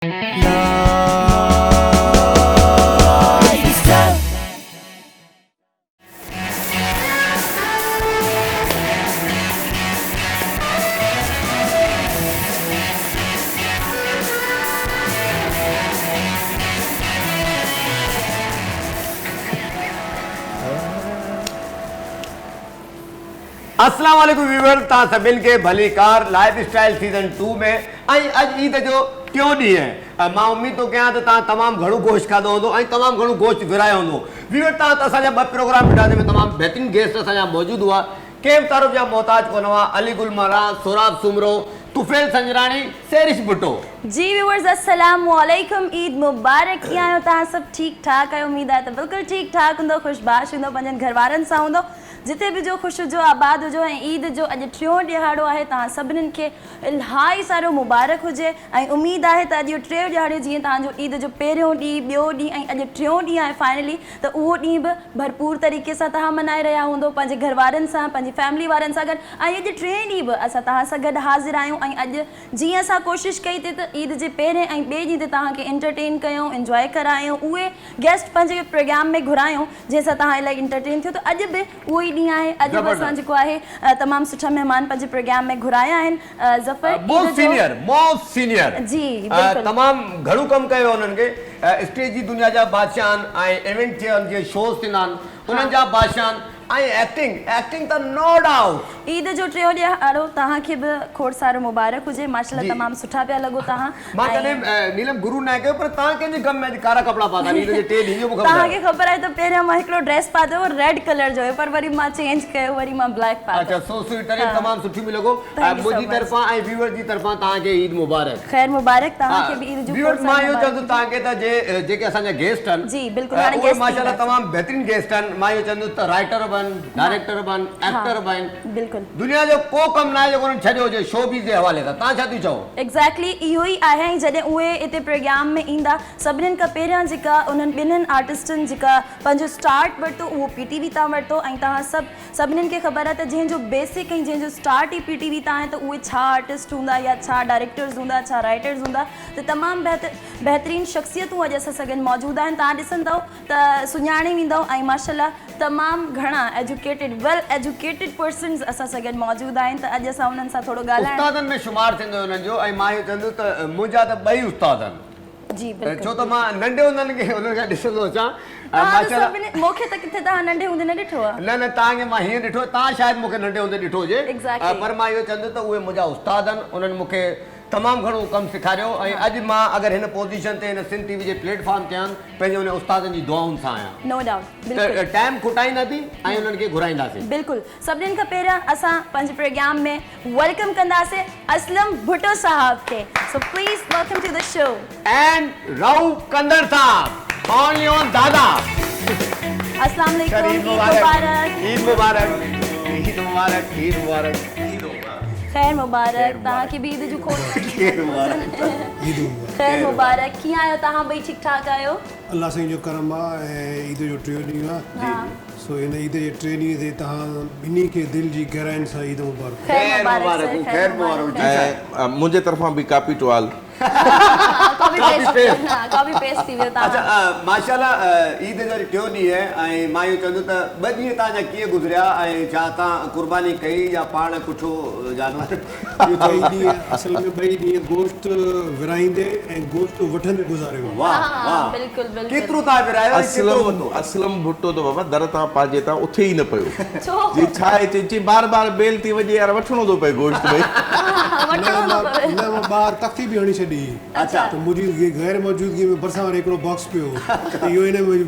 السلام عليڪم ويورز توهان سڀن کي ڀليڪار لائف اسٽائل سيزن 2 ۾ ۽ اڄ عيد جو ٽيون ڏينهن ۽ مان اميد ٿو ڪيان ته توهان تمام گهڻو گوشت کاڌو هوندو ۽ تمام گهڻو گوشت ورهايو هوندو. ويور توهان ته اسان جا ٻه پروگرام ڏٺا جنهن ۾ تمام بهترين گيسٽ اسان جا موجود هئا. ڪنهن به تعارف جا محتاج ڪونه هئا علي گل مهراڻ، سهراب سومرو، طفيل سنجراڻي، سحرش ڀٽو. جي ويورز السلام عليڪم عيد مبارڪ ڪيئن آهيو توهان سڀ ٺيڪ ٺاڪ آهيو اميد آهي ته بلڪل ٺيڪ ٺاڪ هوندو خوش باش هوندو پنهنجن گهر وارن سان هوندو جتي به هجو خوش هجو آباد هجو ۽ عيد جو اڄ ٽيون ڏهاڙو آهي توهان سڀنين کي الاهي سارو مبارڪ هجي ۽ اميد آهي ته اڄ اهو ٽيون ڏهاڙو جيئن توهان جو عيد جو پهريون ڏينهن ٻيو ڏينهن ۽ اڄ ٽيون ڏينهن آهي فائنلي ته اهو ڏينهن به ڀرپور طريقي سان توهان منائي رهيا هوندو پنهنجي گهر وارن سان پنهنجي فيملي وارن سان گڏ ۽ اڄ ٽئين ڏينهن به اسان توهان سان گڏ حاضر آهيون ۽ اڄ جيئن اسان ڪوشش ڪئي تي ته عيد جي پهرين ۽ ٻئي ڏينهن تي توهان کي انٽرٽين ڪيون انجواء ڪرايون اهي گيسٽ پنهنجي پروگرام ۾ گهرايون جنهن سان توهان الاهي انٽرٽين ٿيو ته اڄ به اهو ئي ڏينهن آهي اڄ به اسان جيڪو آهي تمام سٺا مهمان پنهنجي پروگرام ۾ گهرايا آهن ظفر عيد موسٽ جو سينيئر موسٽ سينيئر جي بلڪل تمام گهڻو ڪم ڪيو انهن کي اسٽيج جي دنيا جا بادشاهه آهن ۽ ايونٽ ٿيا جيئن شوز ٿيندا آهن انهن جا بادشاهه آهن ۽ ايڪٽنگ ايڪٽنگ ته نو ڊائوٽ. عيد جو ٽيون ڏهاڙو توهان کي به کوڙ سارو مبارڪ هجي ماشاءالله جي تمام سٺا پيا لڳو توهان مان ۽ ڪڏهن نيلم گرو ناهي ڪيو پر توهان ڪنهن جي غم ۾ اڄ ڪارا ڪپڙا پاتا آهن عيد جي ٽئين ڏينهن اهو مون کي توهان ٻڌايو. کي خبر آهي ته پهريان مان هڪڙو ڊريس پاتو هو ريڊ ڪلر جو هيو پر وري مان چينج ڪيو وري مان بليڪ پاتو. اڇا سو سوئيٽ تڏهن ها تمام سٺيون به لڳو thank you سو منهنجي مچ. طرفان ۽ ويورز جي طرفان توهان کي عيد مبارڪ. خير مبارڪ توهان کي به عيد جون کوڙ ويورز مان ساريون اهو چوندس مبارڪون. توهان کي ته جي جيڪي اسان جا گيسٽ آهن جي بلڪل هاڻي اهي گيسٽ ماشاءالله ٿينداسين. تمام بهترين گيسٽ آهن مان اهو چوندس ته رائٽر به آهن ڊائريڪٽر به آهن ايڪٽر به آهن بلڪل. دنيا جو ڪو ڪم ناهي جيڪو انهن ڇڏيو هجي شو بيز جي حوالي سان توهان ڇا ٿيون چئو؟ ايگزيڪٽلي اهو ئي آهي ۽ جڏهن اهي اتي پروگرام ۾ ايندا سڀنين کان پهريان جيڪا انهن ٻنهن آرٽسٽن جيڪا پنهنجو اسٽارٽ ورتو اهو پي ٽي وي تان ورتو ۽ توهان سڀ سڀنين کي خبر آهي ته جنهن جو بيسڪ ۽ جنهن جو اسٽارٽ ئي پي ٽي وي تان آهي ته اهي ڇا آرٽسٽ هوندا يا ڇا ڊائريڪٽرز هوندا ڇا رائٽرز هوندا ته تمام بهترين شخصيتون اڄ اسان سان گڏ موجود آهن توهان ڏسندؤ ته سڃاڻي ويندؤ ۽ ماشاءالله تمام گهڻا ايجوڪيٽيڊ ويل ايجوڪيٽيڊ پرسنز اسان سان گڏ موجود آهن ته اڄ اسان انهن سان ٿورو ڳالهائڻ استادن ۾ شمار ٿيندو انهن جو ۽ مان اهو چوندس ته منهنجا ته ٻئي استاد آهن. جي بلڪل ڇو ته مان ننڍي هوندي انهن کي انهن کان ڏسندو اچان ۽ توهان ته ماشاءالله سڀني مون کي ته ڪٿي توهان ننڍي هوندي نه ڏٺو آهي. نه نه توهان کي مان هيئن ڏٺو توهان شايد مون کي ننڍي هوندي ڏٺو هجي Exactly. پر مان اهو چوندس ته اهي منهنجا استاد آهن انهن مون کي تمام گهڻو ڪم سيکاريو ۽ اڄ مان اگر هن پوزيشن تي هن سنڌ ٽي وي جي پليٽ فارم تي آهيان پنهنجي انهن استادن جي دعائن سان آهيان نو ڊائوٽ بلڪل ته ٽائيم کٽائينداسين ۽ انهن کي گهرائينداسين. بلڪل سڀني کان پهريان اسان پنهنجي پروگرام ۾ welcome ڪنداسين اسلم ڀٽو صاحب کي so please welcome to the show. And Rauf Kandhar صاحب اونلي آن دادا. اسلام عليڪم عيد مبارڪ. عيد مبارڪ عيد مبارڪ عيد مبارڪ. خير مبارڪ توهان کي به عيد جون کوڙ خير مبارڪ خير مبارڪ ڪيئن آهيو توهان ٻئي ٺيڪ ٺاڪ آهيو. الله سائين جو ڪرم آ ۽ عيد جو ٽيون ڏينهن آ. سو هن عيد جي ٽئين ڏينهن تي توهان ٻنهي کي دل جي گهراين سان عيد مبارڪ. خير مبارڪ سر خير مبارڪ جي سر. ۽ منهنجي طرفان به copy towel. Copy paste copy paste ٿي ويو توهان. اڇا ماشاءالله عيد جو اڄ ٽيون ڏينهن آهي ۽ مان اهو چوندس ته ٻه ڏينهن توهان جا ڪيئن گذريا ۽ ڇا توهان قرباني ڪئي يا پاڻ ڪٺو جانور. ٻئي ڏينهن اصل ۾ ٻئي ڏينهن گوشت ورهائيندي ۽ گوشت وٺندي گذاريو. واه واه ڪيترو توهان ورهايو ۽ ڪيترو ورتو. اسلم ڀٽو ته بابا در تان پنهنجي تان اٿي ئي نه پيو. چي ڇا آهي چي چي بار بار بيل ٿي وڄي يار وٺڻو ٿو پئي گوشت ڀئي. وٺڻو ٿو پوي. نه مان ٻاهر تختي به هڻي ڇڏي هئي ته منهنجي غير موجودگي ۾ ڀرسان واري هڪڙو باڪس پيو هو ته اهو هن ۾ وجهي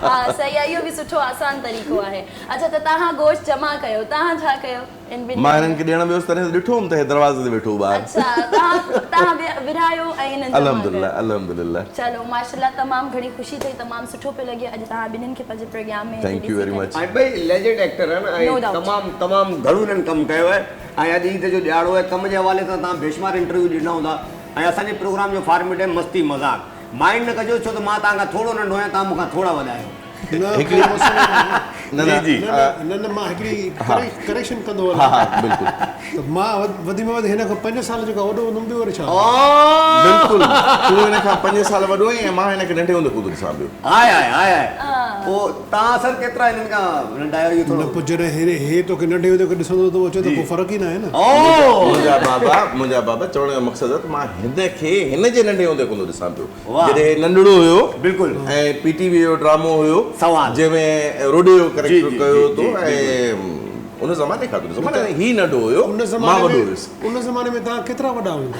ها صحيح آهي اهو به سٺو آسان طريقو آهي. اڇا ته توهان گوشت جمع ڪيو توهان ڇا ڪيو ان ٻن مان هنن کي ڏيڻ ويس تڏهن ته ڏٺو هوم ته هي دروازي تي ويٺو هو ٻاهر. اڇا توهان توهان ورهايو ۽ انهن جمع الحمدلله ڪيو. الحمدلله. چلو ماشاءالله تمام گهڻي خوشي ٿئي تمام سٺو پيو لڳي اڄ توهان ٻنهين کي پنهنجي پروگرام ۾ هتي thank you ڏسي ويري ڪري. مچ. ۽ ٻئي ليجنڊ ايڪٽر آهن نو ۽ ڊائوٽ. تمام تمام گهڻو انهن ڪم ڪيو آهي ۽ اڄ عيد جو ڏهاڙو آهي ڪم جي حوالي سان توهان بيشمار انٽرويو ڏنا هوندا ۽ اسان جي پروگرام جو فارميٽ آهي مستي مذاق مائنڊ نه ڪجو ڇو ته مان توهان کان ٿورو ننڍو آهيان توهان مون کان ٿورا وڏا آهيو. نه هڪڙي نه جي جي. نه نه نه مان هڪڙي ڪريڪشن ڪندو ها هلان ها بلڪل ته مان وڌ ۾ وڌ هن کان 5 سال جيڪو وڏو هوندم ٻيو وري ڇا. بلڪل تون هن کان 5 سال وڏو آهين ۽ مان هن کي ننڍي هوندي کان ٿو ڏسان پيو. هاء هاء هاء هاء پوء توهان سر ڪيترا هنن کان ننڍا آهيو اهو نه ٿورو. پوء جڏهن هي هي توکي ننڍي هوندي کان ڏسندو ٿو اچي ته ڪو فرق ئي ناهي نه. منهنجا بابا منهنجا بابا چوڻ جو مقصد ته مان هن کي هن جي ننڍي هوندي کان ٿو ڏسان پيو. جڏهن هي ننڍڙو هيو بلڪل ۽ پي ٽي وي جو ڊرامو هيو سوال جنهن ۾ روڊي جو ڪريڪٽر ڪيو تو ۽ ان زماني کان ٿو ڏسان معنيٰ هي ننڍو هيو مان وڏو هيس. ان زماني ۾ توهان ڪيترا وڏا هوندا؟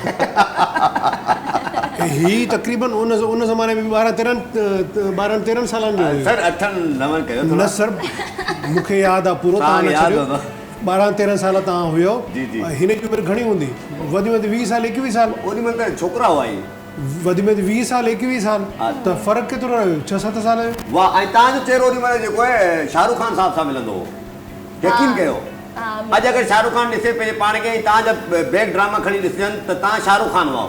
هي تقريبن ان ان زماني ۾ به ٻارهن تيرهن ٻارهن تيرهن سالن جو هيو. سر اٺن نون ڪيو ٿورا. نه سر مون کي ياد آ پورو توهان نه ڇڏيو ٻارهن تيرهن سال توهان هيو هن جي عمر گهڻي هوندي وڌ ۾ وڌ ويهه سال ايڪويهه سال. اوڏي مهل ته ڇوڪرا هئا هي. وڌ ۾ وڌ ويهه سال ايڪويهه سال ته فرق ڪيترو رهيو ڇهه ست سال جو. واه ۽ توهان جو چهرو اوڏي مهل جيڪو آهي شاهرخ خان صاحب سان ملندو هو يقين ڪيو اڄ اگر شاهرخ خان ڏسي پنهنجي پاڻ کي ۽ توهان جا بيڪ ڊراما کڻي ڏسجن ته توهان شاهرخ خان هئا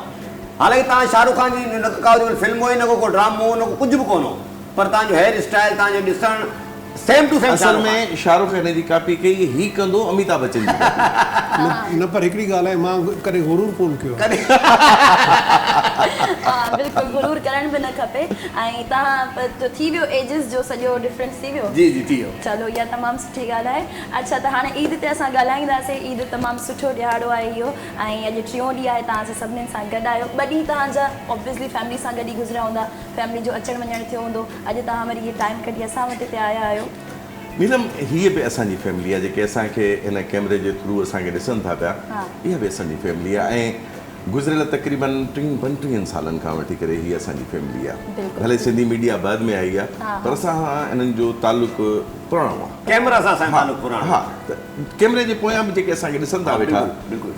حالانڪه توهان شاهرخ خان جي نه ڪا اوڏي مهل فلم هئي نه ڪو ڪو ڊرامو هو نه ڪو ڪجهه به ڪونه هو پر توهان جو هيئر اسٽائل توهان جو ڏسڻ سيم ٽو سيم اصل شاهرخ ۾ خان. شاهرخ هن جي ڪاپي ڪئي هي ڪندو اميتاڀ بچن جي ڪاپي. نه پر هڪڙي ڳالهه آهي مان ڪڏهن غرور ڪونه ڪيو آهي. ها بلڪل غرور ڪرڻ به نه کپي ۽ توهان جو ٿي ويو ايجز جو سڄو ڊفرنس ٿي ويو. جي جي ٿي ويو. چلو اها تمام سٺي ڳالهه آهي. اڇا ته هاڻي عيد تي اسان ڳالهائينداسين عيد تمام سٺو ڏهاڙو آهي اهو ۽ اڄ ٽيون ڏينهن آهي توهان اسان سڀنين سان گڏ آهيو ٻه ڏينهن توهان جا آبويسلي فيملي سان گڏ ئي گذريا هوندا فيملي جو اچڻ وڃڻ ٿيو هوندو اڄ توهان وري هي ٽائيم ڪڍي اسان وٽ هتي آيا آهيو. نيلم هيء به اسان جي فيملي آهي جيڪي اسان کي هن ڪيمري جي ٿرو اسان کي ڏسن ٿا پيا اها به اسان جي فيملي آهي ۽ گذريل تقريبن ٽن پنٽيهن سالن کان وٺي ڪري هيء اسان جي فيملي آهي ڀلي سنڌي ميڊيا بعد ۾ آئي آهي پر اسان سان انهن جو تعلق پراڻو آهي. ڪيمرا سان اسان جو تعلق پراڻو ها ته ڪيمري جي پويان به جيڪي اسان کي ڏسن ٿا ويٺا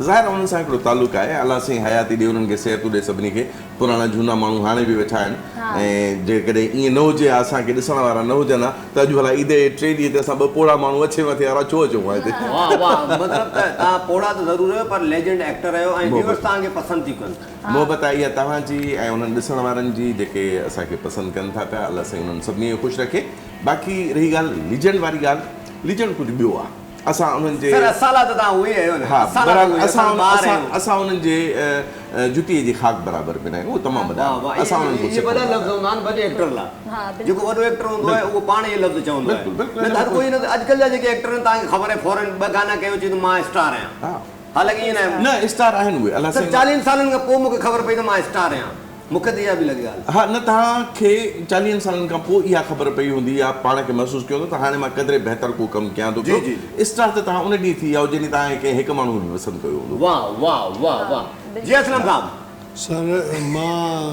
ظاهر آهي انهن سان هڪڙو تعلق آهي الله سائين حياتي ڏي انهن کي صحتون ڏي سڀني کي پراڻا جهونا ماڻهو هاڻي به ويٺا آهن ۽ جيڪڏهن ائين نه هجي ها اسان کي ڏسڻ وارا نه هجن ها ته اڄ ڀلا عيد جي ٽئين ڏينهن تي اسان ٻه پوڙها ماڻهو اڇي مٿي وارا ڇو اچون ها هتي. واه واه مطلب ته توهان پوڙها ته ضرور آهيو پر ليجنڊ ايڪٽر آهيو ۽ ويورز توهان کي پسند ٿي ڪن. محبت آهي اها توهان جي ۽ انهن ڏسڻ وارن جي جيڪي اسان کي پسند ڪن ٿا پيا الله سائين انهن سڀني کي خوش رکي باقي رهي ڳالهه ليجنڊ واري ڳالهه ليجنڊ ڪجهه ٻيو آهي. اسان انهن جي سر اسان لاء ته توهان اهي ئي آهيو نه ها اسان لاء ته بهرحال اهي اسان اسان ٻار آهيون. اسان انهن جي جتيء جي خاڪ برابر به ناهيون اهي تمام وڏا واه واه آهن اسان انهن کان اهي سکون وڏا ٿا. لفظ هوندا آهن وڏي ايڪٽر لاء ها بلڪل. جيڪو وڏو ايڪٽر هوندو آهي اهو پاڻ اهي لفظ چوندو آهي بلڪل بلڪل نه ته هر ڪوئي نه اڄڪلهه جا جيڪي ايڪٽر آهن توهان کي خبر آهي فورن ٻه گانا ڪيو چئي ٿو مان اسٽار آهيان ها حالانڪه ائين ناهي نه اسٽار آهن اهي الله سر سائين چاليهن سالن کان پوء مون کي خبر پئي ته مان اسٽار آهيان. مون کي ته اها به لڳي ڳالهه. ها نه توهان کي چاليهن سالن کان پوء اها خبر پئي هوندي يا پاڻ کي محسوس ڪيو هوندو ته هاڻي مان قدري بهتر ڪو ڪم ڪيان ٿو پيو. اسٽار ته توهان ان ڏينهن ٿي ويا هو جنهن ڏينهن توهان کي ڪنهن هڪ ماڻهوء به پسند ڪيو هوندو. واه واه واه واه جي اسلم صاحب. سر مان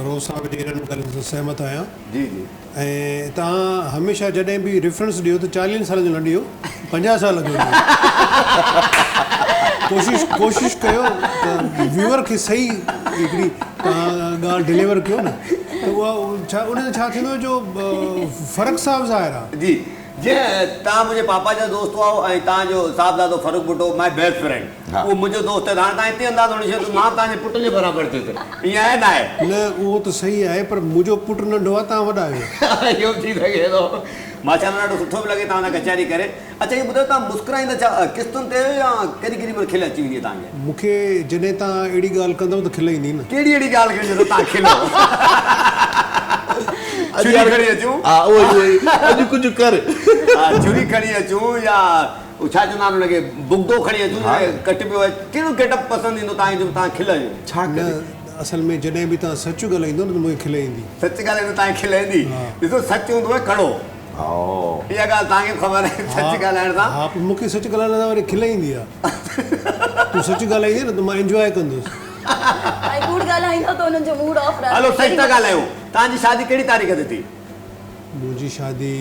روز صاحب جي انهن ڳالهين سان سهمت آهيان. جي جي. ۽ توهان هميشه جڏهن به ريفرنس ڏيو ته چاليهن سالن جو نه ڏيو 50 سال جو ڏيو. ڪوشش ڪوشش ڪيو ته ويوئر کي صحيح هڪڙي توهان ڳالهه ڊليور ڪيو نه ته اها ڇا ان سان ڇا ٿيندو جو فرق صاف ظاهر آهي. جي جيئن توهان منهنجي پاپا جا دوست هئا ۽ توهان جو صاحبزادو Farrukh Bhutto my best friend اهو منهنجو دوست آهي ته هاڻي توهان اتي اندازو هڻي ڇڏيو ته مان توهان جي پٽ جي برابر ٿيس ائين آهي نه آهي؟ نه اهو ته صحيح آهي پر منهنجو پٽ ننڍو آهي توهان وڏا آهيو. اهو به ٿي سگهي ٿو. ماشاء الله ڏاڍو سٺو به لڳي توهان سان ڪچهري ڪري. اڇا اهو ٻڌايو توهان مسڪرائيندا ڇا قسطن تي آهيو يا ڪيڏي ڪيڏي مهل کل اچي ويندي آهي توهان کي؟ مون کي جڏهن توهان اهڙي ڳالهه ڪندؤ ته کل ايندي نه. ڪهڙي اهڙي ڳالهه ڪئي جو توهان کلو. ڇري کڻي اچون. ها اهو ئي اهو ئي اڄ ڪجهه ڪر. ها ڇري کڻي اچون يا ڇا چوندا آهن ان کي بگدو کڻي اچون ڪٽ پيو آهي ڪهڙو گيٽ اپ پسند ايندو توهان کي جو توهان کل اچو. ڇا نه ڪري. اصل ۾ جڏهن به توهان سچ ڳالهائيندو نه ته مون کي کل ايندي. سچ ڳالهائيندو توهان کي کل ايندي. ڏسو سچ هوندو آهي ڪڙو. اها ڳالهه توهان کي به خبر آهي سچ ڳالهائڻ سان. ها پر مون کي سچ ڳالهائڻ سان وري کل ايندي آهي. تون سچ ڳالهائيندين نه ته مان انجواء ڪندس. ۽ ڪوڙ ڳالهائيندو ته انهن جو موڊ آف رهندو. هلو سچ ٿا ڳالهايون. توهان جي شادي ڪهڙي تاريخ تي ٿي؟ منهنجي شادي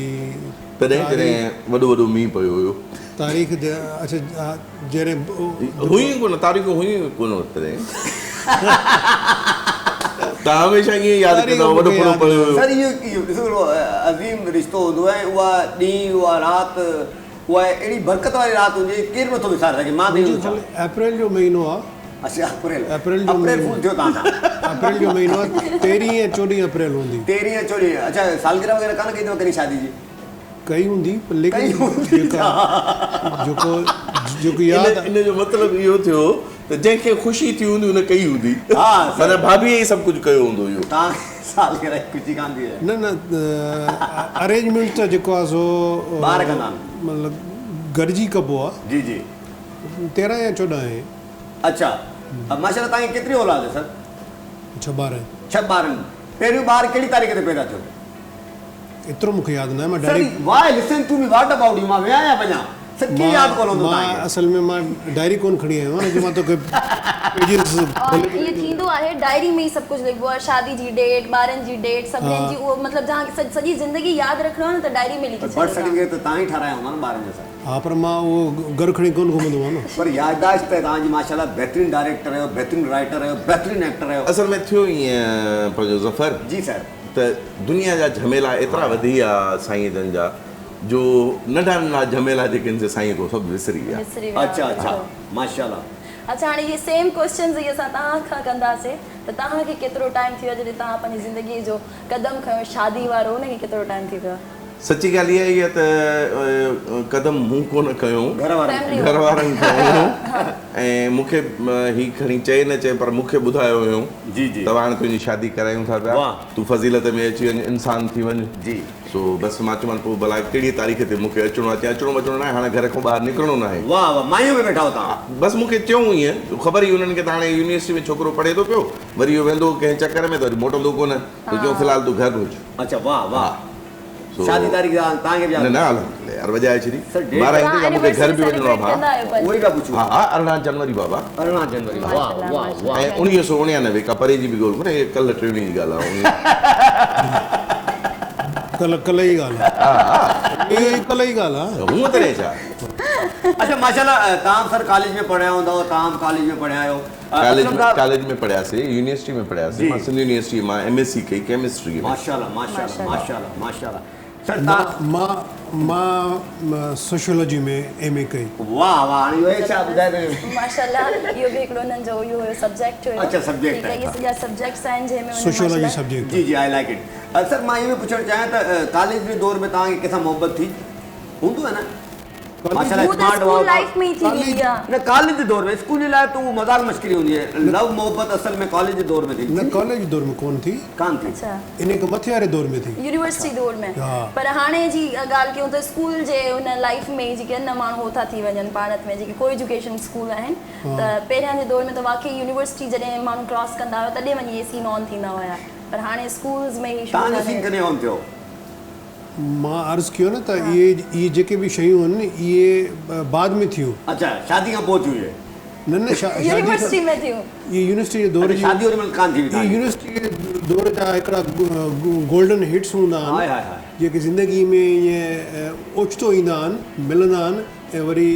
تڏهن جڏهن وڏو وڏو مينهن پيو هيو. تاريخ اڇا جڏهن هيون ئي ڪونه تاريخون هيون ئي ڪونه تڏهن. توهان هميشه ائين ياد ڪندا هئو وڏو ڦڙو پيو هيو. سر اهو ڏسو هڪڙو عظيم رشتو هوندو آهي اها ڏينهن اها رات اها اهڙي برڪت واري رات هوندي آهي ڪير نٿو وساري سگهي مان ته اهو منهنجي خيال اپريل جو مهينو آهي. اڇا اپريل اپريل جو اپريل فول ٿيو توهان سان. اپريل جو مهينو آهي تيرهين ۽ چوڏهين اپريل هوندي. تيرهين ۽ چوڏهين اڇا سالگرهه وغيره ڪانه ڪئي اٿو ڪڏهن شادي جي؟ ڪئي هوندي پر ليڪن جيڪا جيڪو جيڪو ياد ان جو مطلب اهو ٿيو ته جنهن کي خوشي ٿي هوندي ان ڪئي هوندي. ها معنيٰ ڀاڀيء ئي سڀ ڪجهه ڪيو هوندو اهو. توهان کي سالگرهه جي خوشي ڪانه ٿي آهي. نه نه ارينجمينٽ ته جيڪو آهي سو ٻار ڪندا آهن. مطلب گڏجي ڪبو آهي. جي جي. 13 يا 14 آهي. اڇا ماشاءالله توهان کي ڪيتري اولاد آهي سر؟ ڇهه ٻار آهن. ڇهه ٻار آهن. پهريون ٻار ڪهڙي تاريخ تي پيدا ٿيو؟ ايترو مون کي ياد ناهي مان diary. Sir why listen to me what about you مان ويهان يا وڃان سر ڪيئن ياد ڪونه هوندو توهان مان کي. اصل ۾ مان ڊائري ڪونه کڻي آيو آهيان نه جو مان توکي پيجز کولي ائين ٿيندو آهي ڊائري ۾ ئي سڀ ڪجهه لکبو آهي شادي جي ڊيٽ ٻارن جي ڊيٽ سڀني جي اهو مطلب جهان کي سڄي زندگي ياد رکڻو آهي نه ته ڊائري ۾ لکي برٿ ڇڏيو سرٽيفڪيٽ ته توهان ئي ٺهرايا هوندا نه ٻارن جا سر. ها پر مان اهو گڏ کڻي ڪونه گهمندو آهيان نه. پر يادداشت ته توهان جي ماشاءالله بهترين ڊائريڪٽر آهيو بهترين رائيٽر آهيو بهترين ايڪٽر آهيو. اصل ۾ ٿيو ائين پنهنجو ظفر. جي سر. ته دنيا جا جهميلا ايترا وڌي ويا سائين جن جا جو ننڍا ننڍا جهميلا جيڪي آهن سي سائين کان سڀ وسري ويا. وسري ويا اڇا اڇا بلڪل. ماشاءالله. اڇا هاڻي اهي سيم ڪوئسچنز ئي اسان توهان کان ڪنداسين ته توهان کي ڪيترو ٽائيم ٿي ويو آهي جڏهن توهان پنهنجي زندگي جو قدم کنيو شادي وارو ان کي ڪيترو ٽائيم ٿي ويو آهي؟ سچي ڳالهه اها ئي آهي ته قدم مون ڪونه کنيو گهر وارن کنيو ۽ مون کي هي کڻي چئي نه چئي پر مون کي ٻڌايو هيون ته هاڻي تنهنجي شادي ڪرايون ٿا پيا تون فضيلت ۾ اچي وڃ انسان ٿي وڃ سو بس مان چيومان پوء ڀلا ڪهڙي تاريخ تي مون کي اچڻو آهي چيائين اچڻو وچڻو ناهي هاڻي گهر کان ٻاهر نڪرڻو ناهي بس مون کي چيائون ائين خبر هئي انهن کي ته هاڻي يونيورسٽي ۾ ڇوڪرو پڙهي ٿو پيو وري اهو ويندو ڪنهن چڪر ۾ ته وري موٽندو ڪونه ته چيائون في الحال تون گهر هج. اڇا واه واه. شادي تاريخ توهان کي به ياد نه نه الحمدلله يار وڄائي ڇڏي ٻارهن هندي مون کي گهر به وڃڻو آ ڀاء اهو ئي پيا پڇون ها ها 18 جنوري بابا 18 جنوري واه واه واه ۽ 1999 ڪا پري جي به ڳولهه ڪونهي ڪلهه ٽيوڻي جي ڳالهه آ ڪلهه ڪلهه جي ڳالهه آ ها ها اهو ڪلهه جي ڳالهه آ هونء تڏهن ڇا اڇا ماشاءالله توهان سر ڪاليج ۾ پڙهيا هوندؤ توهان به ڪاليج ۾ پڙهيا آهيو ڪاليج ۾ ڪاليج ۾ پڙهياسي يونيورسٽي ۾ پڙهياسي مان سنڌ يونيورسٽي مان ايم ايس سي ڪئي ڪيمسٽري ۾. ماشاءالله ماشاءالله ماشاءالله ماشاءالله سر تان. مان مان سوشيالاجي ۾ ايم اي ڪئي. واه واه هاڻي اهو ڇا ٻڌائي ته. ماشاءالله اهو به هڪڙو انهن جو اهو هيو سبجيڪٽ هيو. اڇا سبجيڪٽ ٺيڪ آهي اهي سڄا سبجيڪٽس آهن جنهن ۾ انهن سوشيالاجي سبجيڪٽ. جي جي I like it سر مان اهو به پڇڻ چاهيان ته ڪاليج جي دور ۾ توهان کي ڪنهن سان محبت ٿي هوندو آهي نه. ماشاءالله هو ته اسمارٽ اسڪول لائيف ۾ ئي ٿي ويندي آ. نه ڪاليج جي دور ۾ اسڪول جي لائيف ته اهو مذاق مشڪري هوندي آهي لو محبت اصل ۾ ڪاليج جي دور ۾ ٿي. نه ڪاليج جي دور ۾ ڪونه ٿي. ڪانه ٿي. اڇا. انهي کان مٿي واري دور ۾ ٿي. يونيورسٽي دور ۾ پر هاڻي جي ڳالهه ڪيون ته اسڪول جي ان لائيف ۾ ئي جيڪي آهن نه ماڻهو هو ٿا ٿي وڃن پاڻ ۾ جيڪي ڪو ايجوڪيشن اسڪول آهن ته پهريان جي دور ۾ ته واقعي يونيورسٽي جڏهن ماڻهو ڪراس ڪندا هيا تڏهن وڃي اهي سين آن ٿيندا هيا پر هاڻي اسڪولز ۾ ئي شروع توهان جو ٿا سين ٿين. ڪڏهن آن ٿيو؟ مان عرض ڪيو نه ته اهي اهي جيڪي به شيون آهن اهي بعد ۾ ٿيون. اڇا شادي کان پوء ٿيون اهي. نه نه شادي يونيورسٽي ۾ ٿيون. اهي يونيورسٽي جي دور اڇا جون شادي اوڏي مهل ڪانه ٿي هئي اهي توهان جي. يونيورسٽي جي دور جا هڪڙا گولڊن هٽس هوندا آهن هاء هاء هاء. جيڪي زندگي ۾ ائين اوچتو ايندا آهن ملندا آهن ۽ وري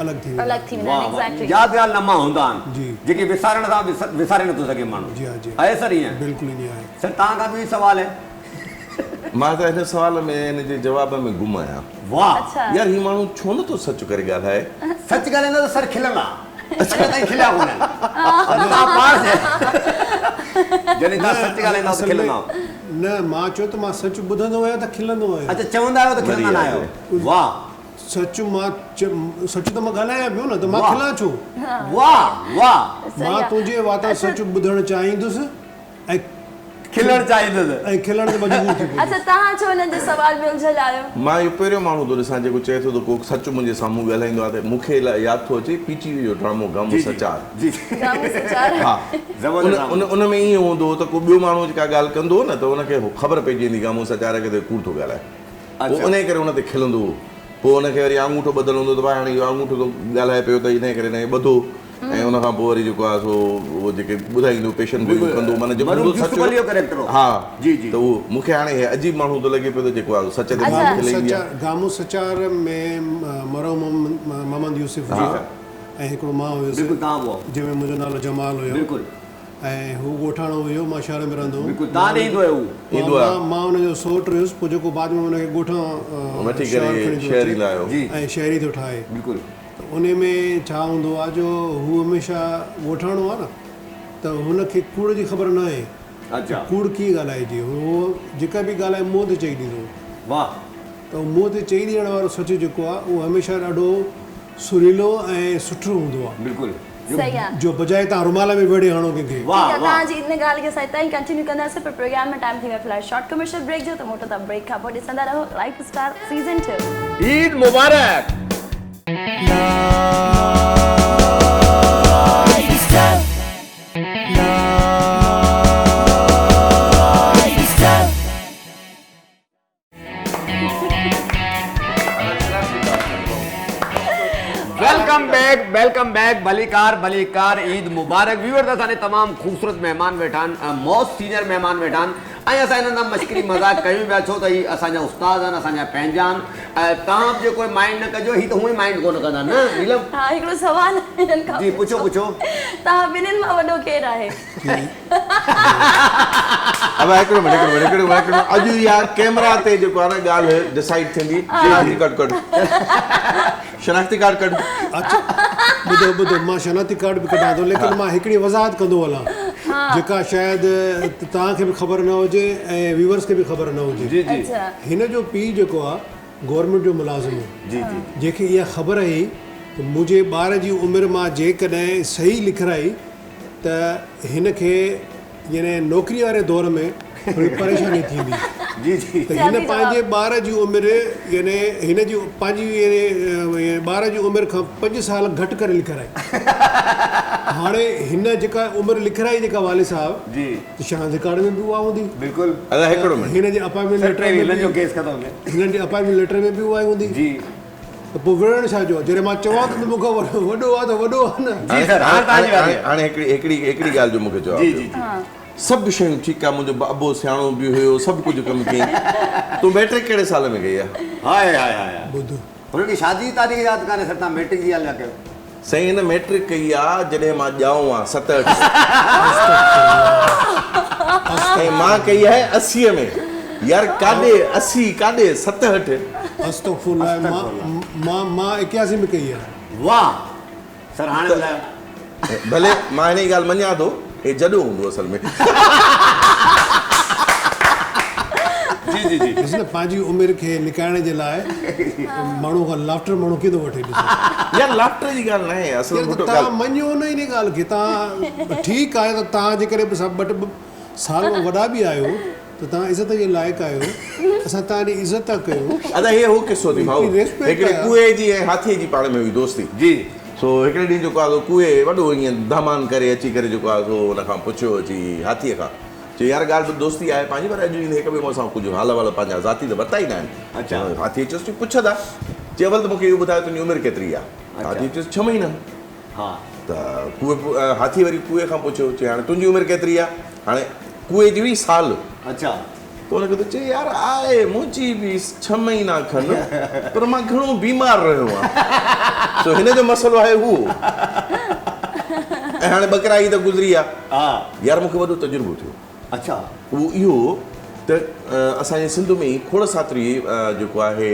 الڳ ٿي ويندا الڳ آهن. ٿي ويندا آهن واه واه ايگزيڪٽلي. يادگار لمحا هوندا آهن جي. جيڪي وسارڻ سان وساري نٿو سگهي ماڻهو. جي ها جي ها. آهي سر ائين؟ بلڪل ائين آهي. سر توهان کان به اهو سوال آهي. مان ته هن سوال ۾ هن جي جواب ۾ گم آهيان. واه. يار هي ماڻهو ڇو نه ٿو سچ ڪري ڳالهائي. سچ ڳالهائيندا ته سر کلندا. اڃا تائين کليا ڪونهن. پر توهان پاڻ جڏهن توهان سچ ڳالهائيندا ته کلندا. نه مان چيو ته مان سچ ٻڌندو آهيان ته کلندو آهيان. اڇا چوندا آهيو ته کلندا نه آهيو. واه. سچ مان سچ ته مان ڳالهايان پيو نه ته مان کلان ڇو. واه واه. مان تنهنجي واتان سچ ٻڌڻ چاهيندس ۽ کلڻ چاهيندس. ۽ کلڻ تي مجبور ٿي پوندس. اڇا توهان ڇو انهن جي سوال ۾ الجهيل آهيو؟ مان اهو پهريون ماڻهو ٿو ڏسان جيڪو چئي ٿو ته ڪو سچ منهنجي سامهون ڳالهائيندو آهي ته مون کي ياد ٿو اچي پي ٽي وي جو ڊرامو گامون سچار. گامون سچار. ها ان ان ۾ ائين هوندو هو ته ڪو ٻيو ماڻهو جيڪا ڳالهه ڪندو هو نه ته ان کي خبر پئجي ويندي گامون سچار کي ته ڪوڙ ٿو ڳالهائي پوء انهي ڪري ان تي کلندو هو پوء ان کي وري آڱوٺو ٻڌل هوندو ته ڀاء هاڻي اهو آڱوٺو ٿو ڳالهائي پيو ته انهي ڪري هن کي ٻڌو. ۽ ان کان پوء وري جيڪو آهي سو اهو جيڪي ٻڌائيندو پيشن گوئيون ڪندو معنيٰ جيڪو هوندو سچ هو ها ته اهو مون کي هاڻي هي عجيب ماڻهو ٿو لڳي پيو ته جيڪو آهي سچ تي ماڻهو کلي ايندي آهي. گامون سچار ۾ مرحوم محمد يوسف جي ۽ هڪڙو مان هيس جنهن ۾ منهنجو نالو جمال هيو ۽ هو ڳوٺاڻو هيو مان شهر ۾ رهندو هوم مان ان جو سوٽ هيس پوء جيڪو بعد ۾ ان کي ڳوٺان شهر کڻي ٿو اچي ۽ شهري ٿو ٺاهي. ته انهي ۾ ڇا هوندو آ جو هو هميشه ڳوٺاڻو آ نه ته هن کي ڪوڙ جي خبر ناهي ته ڪوڙ ڪيئن ڳالهائجي هو جيڪا به ڳالهه آهي منهن تي چئي ڏيندو. واھ. ته اهو منهن تي چئي ڏيڻ وارو سچ جيڪو آ اهو هميشه ڏاڍو سريلو ۽ سٺو هوندو آ. بلڪل. صحيح آ. جو بجاء توهان رومال ۾ ويڙهي هڻو ڪنهن کي. ٺيڪ آ توهان جي ان ڳالهه کي اسان اتان ئي ڪنٽينيو ڪنداسين پر پروگرام ۾ ٽائيم ٿي ويو آهي في الحال شارٽ ڪمرشل بريڪ جو ته موٽون ٿا بريڪ کان پوء ڏسندا رهو life style season two. Eid مبارڪ. Welcome back welcome back ڀليڪار ڀليڪار عيد مبارڪ ويورز اسان ڏي تمام خوبصورت مهمان ويٺا آهن موسٽ سينئر مهمان ويٺا آهن ۽ اسان انهن سان مشڪري مذاق ڪيون پيا ڇو ته هي اسان جا استاد آهن اسان جا پنهنجا آهن توهان به جيڪو مائنڊ نه ڪجو هي ته هونئن مائنڊ ڪونه ڪندا نه نيلم ها هڪڙو سوال هنن کان جي پڇو پڇو توهان ٻنهين مان وڏو ڪير آهي؟ ابا هڪڙو منٽ هڪڙو منٽ هڪڙو منٽ اڄ اها ڪيمرا تي جيڪو آهي نه ڳالهه ڊسائيڊ ٿيندي شناختي ڪارڊ ڪڍ شناختي ڪارڊ ڪڍ. اڇا ٻڌو ٻڌو مان شناختي ڪارڊ به ڪڍان ٿو ليڪن مان هڪڙي وضاحت ڪندو هلان جيڪا شايد توهان کي به خبر نه هجي ۽ ويورز کي به خبر نه هجي جي جي هن جو پيء جيڪو آ گورنمينٽ جو ملازم هو جي جي جنهن کي اها خبر هئي ته منهنجي ٻار جي عمر مان جيڪڏهن صحيح لکرائي ته هن کي يعني نوڪري واري دور ۾ ٿوري پريشاني ٿيندي جي جي ته هن پنهنجي ٻار جي عمر يعني هن جي پنهنجي يعني ٻار جي عمر کان پنج سال گهٽ ڪري لکرائي هاڻي هن جيڪا عمر لکرائي جيڪا والد صاحب جي ته شناختي ڪارڊ ۾ به اها هوندي بلڪل ادا هڪڙو منٽ هن جي اپائنٽمينٽ ليٽر ۾ هنن جو ڪيس ختم ٿيو هنن جي اپائنٽمينٽ ليٽر ۾ به اها ئي هوندي جي ته پوء وڙهڻ ڇا جو؟ جڏهن مان چوان ٿو ته مون کان وڏو آ ته وڏو آ نه. جي سر هاڻ توهان جي واري آ. هاڻي هڪڙي هڪڙي هڪڙي ڳالهه جو مون کي جواب جي ڏيو. جي جي. سڀ شيون ٺيڪ آ منهنجو ابو سياڻو به هيو سڀ ڪجهه ڪم ڪيائين تون ميٽرڪ ڪهڙي سال ۾ ڪئي آ؟ هاء هاء هاء هاء. ٻڌ. هن کي شادي جي تاريخ ياد ڪانهي سر توهان ميٽرڪ جي ڳالهه پيا ڪيو. سائين هن ميٽرڪ ڪئي آ جڏهن مان ڄائو آن 67 ۾. ۽ مان ڪئي آهي 80 ۾. يار ڪاڏي 80 ڪاڏي 67. استغفرالله مان مان مان 81 ۾ ڪئي آ. واه سر هاڻي ٻڌايو. ڀلي مان هن جي ڳالهه مڃان ٿو هي جڏو هوندو اصل ۾. جي جي جي. ڏس نه پنهنجي عمر کي لڪائڻ جي لاء ماڻهو کان لافٽر ماڻهو ڪيئن ٿو وٺي ڏسو. يار لافٽر جي ڳالهه ناهي اصل ۾ ڀٽو ڳالهه. توهان مڃيو نه انهي ڳالهه کي توهان ٺيڪ آهي ته توهان جيڪڏهن ٻه ٽي سال وڏا به آهيو ته توهان عزت جي لائق آهيو اسان توهان جي عزت ٿا ڪيون. ادا هي هو قصو ٿي ڀائو هڪڙي ڪوئي جي ۽ هاٿي جي پاڻ ۾ هئي دوستي. جي. سو هڪڙي ڏينهن جيڪو آهي سو ڪوئي وڏو ائين دهمان ڪري اچي ڪري جيڪو آهي سو ان کان پڇيو اچي هاٿيء کان چيو يار ڳالهه ٻڌ دوستي آهي پنهنجي پر اڄ ڏينهن هڪ ٻئي مون سان ڪجهه حال احوال پنهنجا ذاتي ته ورتا ئي ناهن. هاٿيء چيس چي پڇ ادا. چي اول ته مون کي اهو ٻڌاء تنهنجي عمر ڪيتري آهي؟ هاٿيء چيس ڇهه مهينا. ته ڪوئي هاٿيء وري ڪوئي کان پڇيو چي هاڻي تنهنجي عمر ڪيتري آهي؟ هاڻي ڪوئي جي هئي سال. ته هن کي ٿو چئي يار آهي منهنجي به ڇهه مهينا کن پر مان گهڻو بيمار رهيو آهيان سو هن جو مسئلو آهي اهو ۽ هاڻي ٻڪرا عيد گذري آ يار مون کي وڏو تجربو ٿيو اهو اهو ته اسان جي سنڌ ۾ کوڙ ساتري جيڪو آهي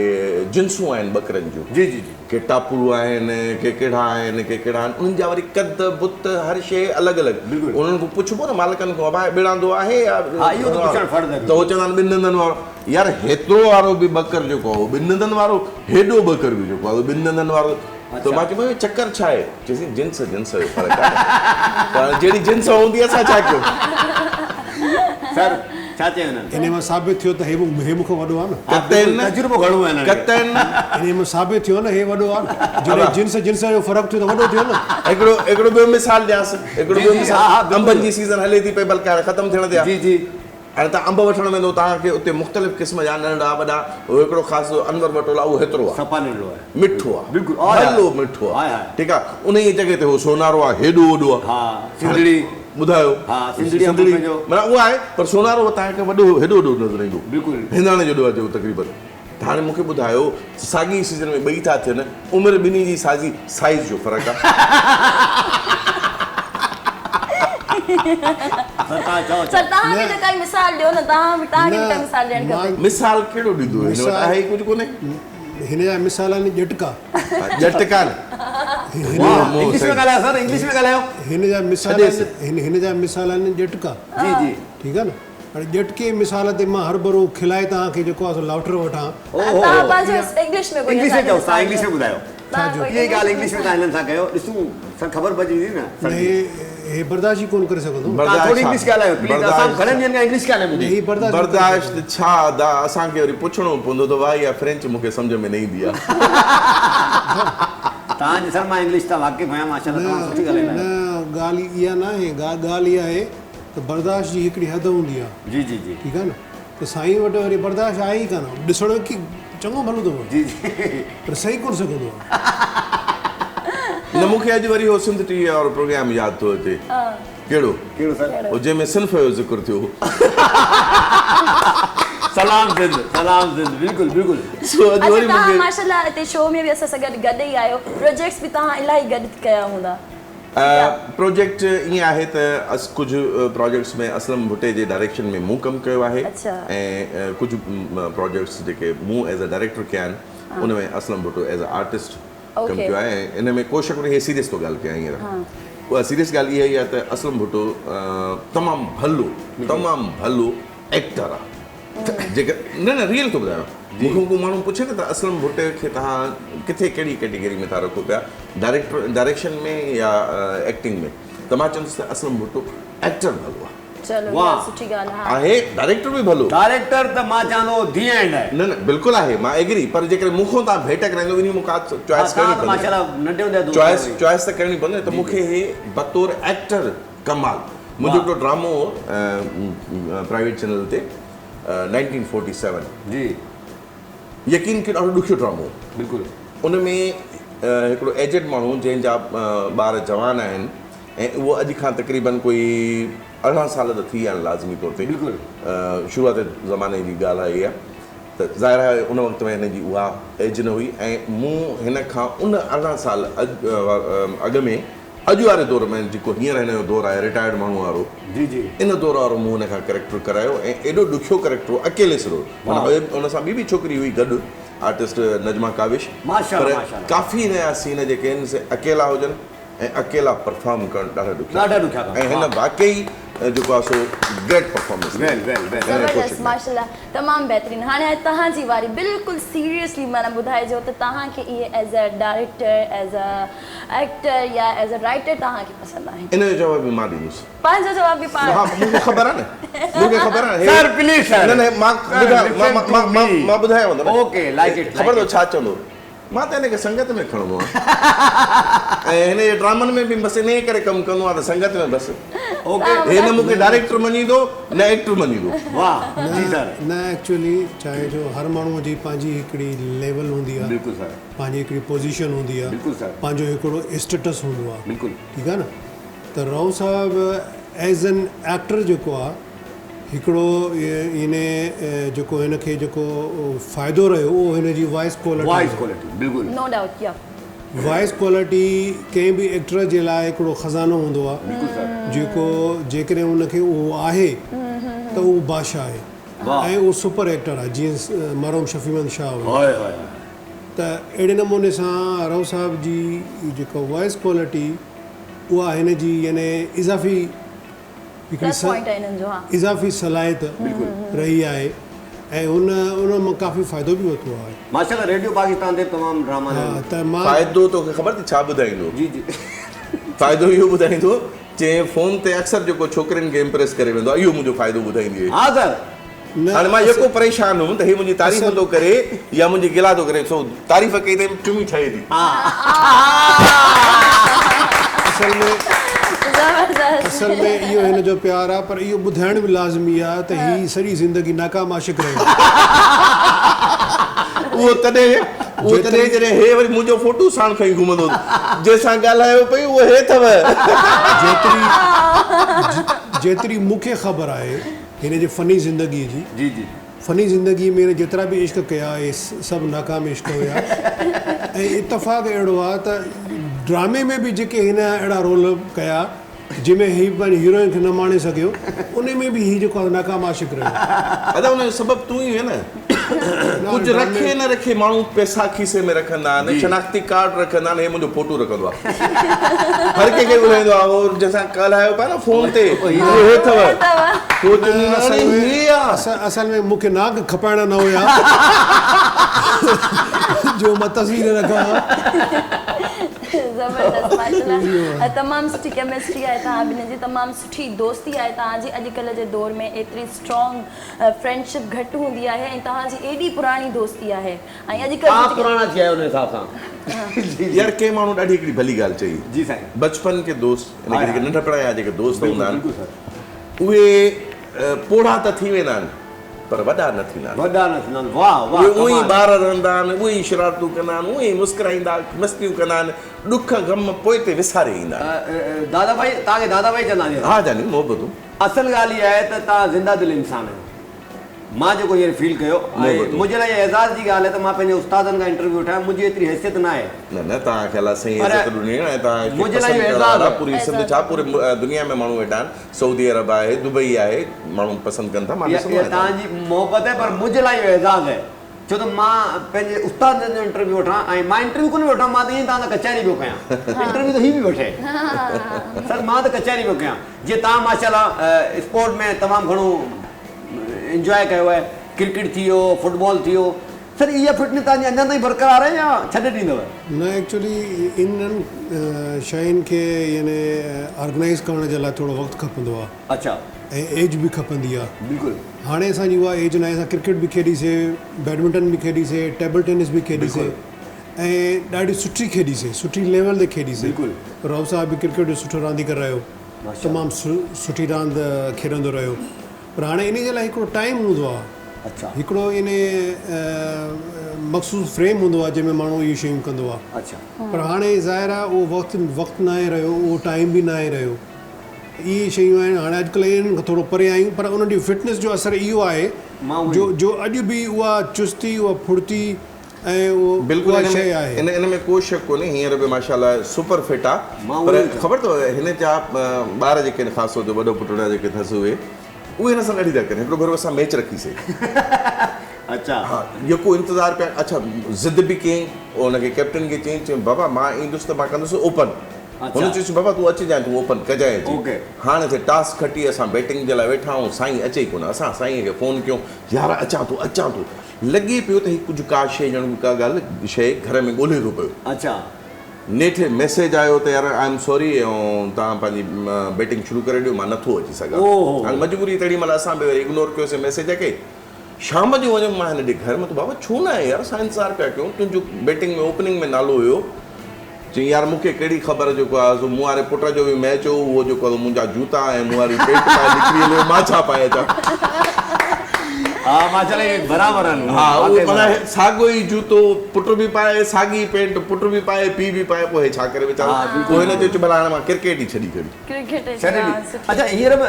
جنسون آهن ٻڪرن جون جي جي جي ڪي ٽاپڙو آهن ڪي ڪهڙا آهن ڪي ڪهڙا آهن انهن جا وري قد بت هر شيء الڳ الڳ انهن کان پڇبو نه مالڪن کان ابا ٻڙاندو آهي يا ها اهو ته پڇڻ فرض آهي ته هو چوندا آهن ٻن ڏندن وارو يار هيترو وارو به ٻڪر جيڪو آهي اهو ٻن ڏندن وارو هيڏو ٻڪر به جيڪو آهي اهو ٻن ڏندن وارو ته مان چيم اهو چڪر ڇا آهي چيسين جنس جنس جو فرق آهي ته هاڻي جهڙي جنس هوندي اسان ڇا ڪيون. سر ڇا چيو هنن. انهي مان ثابت ٿيو ته هي مون کان وڏو آهي نه. قطعن نه. تجربو گهڻو آهي هنن کي. قطعن نه. انهي مان ثابت ٿيو نه هي وڏو آهي نه. جڏهن جنس جنس جو فرق ٿيو ته وڏو ٿيو نه. هڪڙو هڪڙو ٻيو مثال ڏيانس هڪڙو ٻيو مثال انبن جي سيزن هلي ٿي پئي بلڪه هاڻي ختم ٿيڻ تي آهي. جي جي. هاڻي توهان انب وٺڻ ويندو توهان کي اتي مختلف قسم جا ننڍڙا وڏا اهو هڪڙو خاص انور وٽولا اهو هيترو آهي. صفا ننڍڙو آهي. مٺو آهي. بلڪل ڀلو مٺو آهي. ٺيڪ آهي انهيء جڳهه تي هو سونارو آهي هيڏو وڏو آهي. ها سنڌڙي. ٻڌايو. ها سنڌڙي انب پنهنجو. معنيٰ اهو آهي پر سونارو توهان کي وڏو هيڏو وڏو نظر ايندو. بلڪل. هنداڻي جيڏو آهي جيڪو تقريبن. ته هاڻي مون کي ٻڌايو ساڳي ئي سيزن ۾ ٻئي ٿا ٿين عمر ٻنهي جي ساڳي سائيز جو فرق آهي. سر توهان چئو سر توهان به ته ڪائي مثال ڏيو نه توهان به توهان کي به ڪائي مثال ڏيڻ کپي. مثال ڪهڙو ڏيندو هن وٽ آهي ئي ڪجهه ڪونهي. هن جا مثال آهن ڄٽڪا. ڄٽڪا نه. واهه انگلش ۾ ڳالهايو سر انگلش ۾ ڳالهايو. هن جا مثال آهن هن جا مثال آهن ڄٽڪا. جي جي. ٺيڪ آهي نه هاڻي ڄٽڪي مثال تي مان هرڀرو کلائي توهان کي جيڪو آهي سو لاوٽر وٺان. توهان پنهنجو انگلش ۾ انگلش ۾ چئو سائين انگلش ۾ ٻڌايو. ڇا جو؟ اها ئي ڳالهه انگلش ۾ توهان هنن سان ڪيو ڏسون سر خبر پئجي ويندي نه سر جي. هي هي برداشت ئي ڪونه ڪري سگهندو. توهان ٿوري انگلش ڳالهايو پليز اسان گهڻن ڏينهن کان انگلش ڳالهائي ٻڌي. هي برداشت نه ڪري برداشت ڇا ادا اسان کي وري پڇڻو پوندو ته واهه اها فرينچ مون کي سمجهه ۾ نه ايندي آ. توهان جي سر مان انگلش تان واقف آهيان ماشاءالله تمام سٺي ڳالهائيندا آهيو. نه ڳالهه اها ناهي ڳالهه اها آهي ته برداشت جي هڪڙي حد هوندي آ. جي جي جي. ٺيڪ آ نه. ته سائين وٽ وري برداشت آهي ئي ڪانه. ڏسڻ ۾ ڪي چڱو ڀلو ٿو جي جي. پر سهي ڪونه سگهندو آهي. نه مون کي اڄ وري اهو سنڌ ٽي وي وارو پروگرام ياد ٿو اچي. ڪهڙو؟ ڪهڙو سر؟ اهو جنهن ۾ صنف جو ذڪر ٿيو هو. سلام سنڌ سلام سنڌ بلڪل بلڪل. سو اڄ اڇا وري مون توهان کي. ماشاءالله هتي شو ۾ به اسان سان گڏ گڏ ئي آهيو پروجيڪٽس به توهان الاهي گڏ ڪيا هوندا. پروجيڪٽ ائين آهي ته ڪجهه پروجيڪٽس ۾ اسلم ڀٽي جي ڊائريڪشن ۾ مون ڪم ڪيو آهي ۽ ڪجهه پروجيڪٽس جيڪي مون ايز اي ڊائريڪٽر ڪيا آهن ان ۾ Aslam Bhutto as a artist ڪم ڪيو آهي ۽ ان ۾ ڪو شڪ ناهي هي سيريس ٿو ڳالهه ڪيان هينئر اها سيريس ڳالهه اها ئي آهي ته اسلم ڀٽو تمام ڀلو تمام ڀلو ايڪٽر آهي جيڪر نه نه ريئل ٿو ٻڌايان مون کان ڪو ماڻهو پڇي نه ته اسلم ڀٽي کي توهان ڪٿي ڪهڙي ڪيٽيگري ۾ ٿا رکو پيا ڊائريڪٽر ڊائريڪشن ۾ يا ايڪٽنگ ۾ ته مان چوندس ته اسلم ڀٽو ايڪٽر ڀلو آهي. چلو اها سٺي ڳالهه آهي. آهي ڊائريڪٽر به ڀلو. ڊائريڪٽر ته مان چوان ٿو the and آهي. نه نه بلڪل آهي مان ايگري پر جيڪڏهن مون کان توهان ڀيٽ ڪرائيندو انهي مون کان چوائس ڪرڻي پوندي چوائس چوائس ته ڪرڻي پوندي ته مون کي هي بطور ايڪٽر ڪمال منهنجو هڪڙو ڊرامو هو پرائيويٽ چينل تي نائنٽين فورٽي سيون جي يقين ڪيو ڏاڍو ڏکيو ڊرامو هو بلڪل ان ۾ هڪڙو ايجڊ ماڻهو جنهن جا ٻار جوان آهن ۽ اهو اڄ کان تقريبن ڪوئي 18 سال ته ٿي ويا آهن لازمي طور تي بلڪل شروعاتي زماني جي ڳالهه آهي اها ته ظاهر آهي ان وقت ۾ هن جي اها ايج نه هئي ۽ مون هن کان ان 18 سال اڳ ۾ اڄ واري دور ۾ جيڪو هينئر هن جو دور آهي رٽائرڊ ماڻهو وارو جي جي ان دور وارو مون هن کان ڪريڪٽر ڪرايو ۽ ايڏو ڏکيو ڪريڪٽر هو اڪيلي سر هو معنيٰ ان سان ٻي به ڇوڪري هئي گڏ آرٽسٽ نجمه ڪاوش ماشاءالله پر ماشاءالله ڪافي هن جا سين جيڪي آهن سي اڪيلا هجن ۽ اڪيلا پرفارم ڪرڻ ڏاڍا ڏکيا ڏاڍا ڏکيا ۽ هن واقعي جيڪو آهي سو گريٽ پرفارمنس ويل ويل ويل زبردست ماشاءالله تمام بهترين هاڻي آهي توهان جي واري بلڪل سيريسلي معنيٰ ٻڌائجو ته توهان کي اهي as a director as a actor يا ايز ا رائيٽر توهان کي پسند آهن؟ ان جو جواب به مان ڏيندس. پنهنجو جواب به پاڻ. ها مون کي خبر آهي نه مون کي خبر آهي سر پليز سر نه نه مان ٻڌايان مان مان ٻڌايانو ٿو نه اوڪي لائيڪ it خبر اٿو ڇا چوندو مان ته هن کي سنگت ۾ کڻندو آهيان ۽ هن جي ڊرامن ۾ به بس انهيء ڪري ڪم ڪندو آهيان ته سنگت ۾ بس اوڪي هي نه مون کي ڊائريڪٽر مڃيندو نه ايڪٽر مڃيندو. واه جي سر. نه ايڪچوئلي ڇا آهي جو هر ماڻهو جي پنهنجي هڪڙي ليول هوندي آهي. بلڪل سر. پنهنجي هڪڙي پوزيشن هوندي آهي. بلڪل سر. پنهنجو هڪڙو اسٽيٽس هوندو آهي. بلڪل. ٺيڪ آهي نه ته رئو صاحب ايز اين ايڪٽر جيڪو آهي هڪڙو يعني جيڪو هن کي جيڪو فائدو رهيو اهو هن جي وائس ڪوالٽي وائس ڪوالٽي بلڪل. نو ڊائوٽ يا. وائس ڪوالٽي ڪنهن به ايڪٽر جي لاء هڪڙو خزانو هوندو آهي بلڪل سر. جيڪو جيڪڏهن ان کي اهو آهي ته اهو بادشاهه آهي واھ. ۽ اهو سپر ايڪٽر آهي جيئن مرحوم شفيع محمد شاهه هيو. هاء هاء هاء. ته اهڙي نموني سان رئو صاحب جي جيڪا وائس ڪوالٽي اها هن جي يعني اضافي هڪڙي اضافي صلاحيت رهي آهي ۽ هن ان مان ڪافي فائدو به ورتو آهي. ماشاءالله ريڊيو پاڪستان تي به تمام ڊراما ها ته مان فائدو توکي خبر اٿئي ڇا ٻڌائيندو؟ جي جي. فائدو اهو ٻڌائيندو چئين فون تي اڪثر جيڪو ڇوڪرين کي امپريس ڪري ويندو آهي اهو منهنجو فائدو ٻڌائيندي هئي. ها سر. هاڻي مان يڪو پريشان هوم ته هي منهنجي تعريف ٿو ڪري يا منهنجي گلا ٿو ڪري سو تعريف ڪئي ته چمي ٺهي ٿي. اصل ۾ اصل ۾ اهو هن جو پيار آهي پر اهو ٻڌائڻ به لازمي آهي ته هي سڄي زندگي ناڪام عاشق رهيو. اهو تڏهن اهو تڏهن جڏهن هي وري منهنجو فوٽو ساڻ کڻي گهمندو هو جنهن سان ڳالهايو پئي اهو هي اٿو. جيتري جيتري مون کي خبر آهي هن جي فني زندگيء جي. جي جي. فني زندگيء ۾ هن جيترا به عشق ڪيا اهي سڀ ناڪام عشق هيا ۽ اتفاق اهڙو آهي ته ڊرامي ۾ به جيڪي هن اهڙا رول ڪيا جنهن ۾ هي پنهنجي هيروئن کي نه ماڻي سگهيو انهي ۾ به هي جيڪو آهي ناڪام عاشق رهيو. ادا ان جو سبب تون ئي هئين نه. ڪجهه رکي نه رکي ماڻهو پئسا کيسي ۾ رکندا آهن، شناختي ڪارڊ رکندا آهن، هي منهنجو فوٽو رکندو آهي. هر ڪنهن کي ٻڌائيندو آهي، هو جنهن سان ڳالهايو پيا نه فون تي، اهو هي اٿو. پوء چوندو آهي اڙي هي آ. اصل ۾ مون کي ناڪ کپائڻا نه هيا جو مان تصوير رکان ها. زبردست ماشاءالله تمام سٺي ڪيمسٽري آهي توهان ٻنهي جي تمام سٺي دوستي آهي توهان جي اڄڪلهه جي دور ۾ ايتري اسٽرانگ فرينڊشپ گهٽ هوندي آهي ۽ توهان جي ايڏي پراڻي دوستي آهي ۽ اڄڪلهه توهان پراڻا ٿي آهيو ان حساب سان. يار ڪنهن ماڻهو ڏاڍي هڪڙي ڀلي ڳالهه چئي. جي سائين. بچپن ڪي دوست يعني ڪي جيڪي ننڍپڻ جا جيڪي دوست هوندا آهن اهي پوڙها ته ٿي ويندا آهن پر وڏا نه ٿيندا آهن. وڏا نه ٿيندا آهن واه واه اهي اونئين ئي ٻار رهندا آهن اهي ئي شرارتون ڪندا آهن اونئين ئي مسڪرائيندا مستيون ڪندا آهن ڏک غم پوئتي وساري ايندا آهن. دادا ڀائي توهان کي دادا ڀائي چونداسين اسان. ها جاني محبتون. اصل ڳالهه اها آهي ته توهان زنده دل انسان آهيو. مان جيڪو هينئر فيل ڪيو ۽ منهنجي لاء اهو اعزاز جي ڳالهه آهي ته مان پنهنجي استادن کان انٽرويو وٺان منهنجي ايتري حيثيت نه آهي. نه نه توهان کي الله سائين پر عزت ڏني آهي ۽ توهان کي منهنجي لاء پسند اهو ڪرڻ اعزاز وارا آهي. پوري سنڌ ڇا پوري دنيا ۾ ماڻهو ويٺا آهن سعودي عرب آهي دبئي آهي ماڻهو پسند ڪن ٿا مان اها ڏسندو اها آهيان توهان جي محبت آهي پر منهنجي لاء اهو اعزاز آهي ڇو ته مان پنهنجي استادن جو انٽرويو وٺان ۽ مان انٽرويو ڪونه پيو وٺان مان ته ائين توهان سان ڪچهري پيو ڪيان انٽرويو ته هي به وٺي سر مان ته ڪچهري پيو ڪيان جيئن توهان ماشاء الله اسپورٽ ۾ تمام گهڻو انجواء ڪيو آهي ڪرڪيٽ ٿي ويو فٽبال ٿي ويو سر اها فٽنس توهان جي اڃا تائين برقرار آهي يا ڇڏي ڏيندؤ؟ نه ايڪچولي انهن شين کي يعني آرگنائيز ڪرڻ جي لاء ٿورو وقت کپندو آهي. اڇا. ۽ ايج به کپندي آهي. بلڪل. هاڻي اسان جي اها ايج ناهي اسان ڪرڪيٽ به کيڏي سي بيڊمنٽن به کيڏي سي ٽيبل ٽينس به کيڏي سي ۽ ڏاڍي سٺي کيڏي سي سٺي ليول تي کيڏي سي. بلڪل. رائو صاحب به ڪرڪيٽ جو سٺو رانديگر رهيو. تمام سٺي راند کيڏندو رهيو پر هاڻي انهي جي لاء هڪڙو ٽائيم هوندو آهي اڇا هڪڙو انهي مخصوص فريم هوندو آهي جنهن ۾ ماڻهو اهي شيون ڪندو آهي اڇا پر هاڻي ظاهر آهي اهو وقت وقت ناهي رهيو اهو ٽائيم به ناهي رهيو اهي شيون آهن هاڻي اڄڪلهه انهن کان ٿورو پري آهيون پر انهن جي فٽنس جو اثر اهو آهي جو جو اڄ به اها چستي اها ڦڙتي ۽ اهو بلڪل اها ان ۾ شيء آهي. ان ان ۾ ڪو شڪ ڪونهي هينئر به ماشاء الله سپر فٽ آ پر خبر اٿو هن جا ٻار جيڪي آهن خاص طور تي وڏو پٽ جيڪي اٿس اهي اهي هن سان ڏاڍي ٿا ڪن هڪڙو ڀيرو اسان ميچ رکي سي اڇا ها يڪو انتظار پيا اڇا ضد به ڪيائين ان کي ڪئپٽن کي چيائين چيائين بابا مان ايندس ته مان ڪندس اوپن هن چيس بابا تون اچجانء تون اوپن ڪجانء اچي هاڻ ٿي ٽاس کٽي اسان بيٽنگ جي لاء ويٺا آهيون سائين اچي ئي ڪونه اسان سائين کي فون ڪيون يار اچان ٿو اچان ٿو لڳي پيو ته هي ڪجهه ڪا شيء ڄڻ ڪا ڳالهه شيء گهر ۾ ڳولهي ٿو پيو. اڇا. نيٺ ميسيج آيو ته يار I am sorry ۽ توهان پنهنجي بيٽنگ شروع ڪري ڏيو مان نٿو اچي سگهان. اوهو. هاڻي مجبوري تهڙي مهل اسان به وري اگنور ڪيوسين ميسيج کي. شام جو وڃيم مان هن ڏي گهر ۾ ته بابا ڇو نه آئين يار اسان انتظار پيا ڪيون تنهنجو بيٽنگ ۾ اوپننگ ۾ نالو هيو. چيائين يار مون کي ڪهڙي خبر جيڪو آهي سو مون واري پٽ جو به ميچ هو اهو جيڪو آهي سو منهنجا جوتا ۽ مون واري پينٽ پائي نڪري هليو مان ڇا پائي اچان. ها ماشاءالله اهي برابر آهن ها اهو معنيٰ ساڳيو ئي جوتو پٽ به پائي ساڳي پينٽ پٽ به پائي پيء به پائي پوء هي ڇا ڪري ويچارو پوء هن چيو ڀلا هاڻي مان ڪرڪيٽ ئي ڇڏي ڇڏي. ڪرڪيٽ ئي ڇڏي ڏي. اڇا هينئر به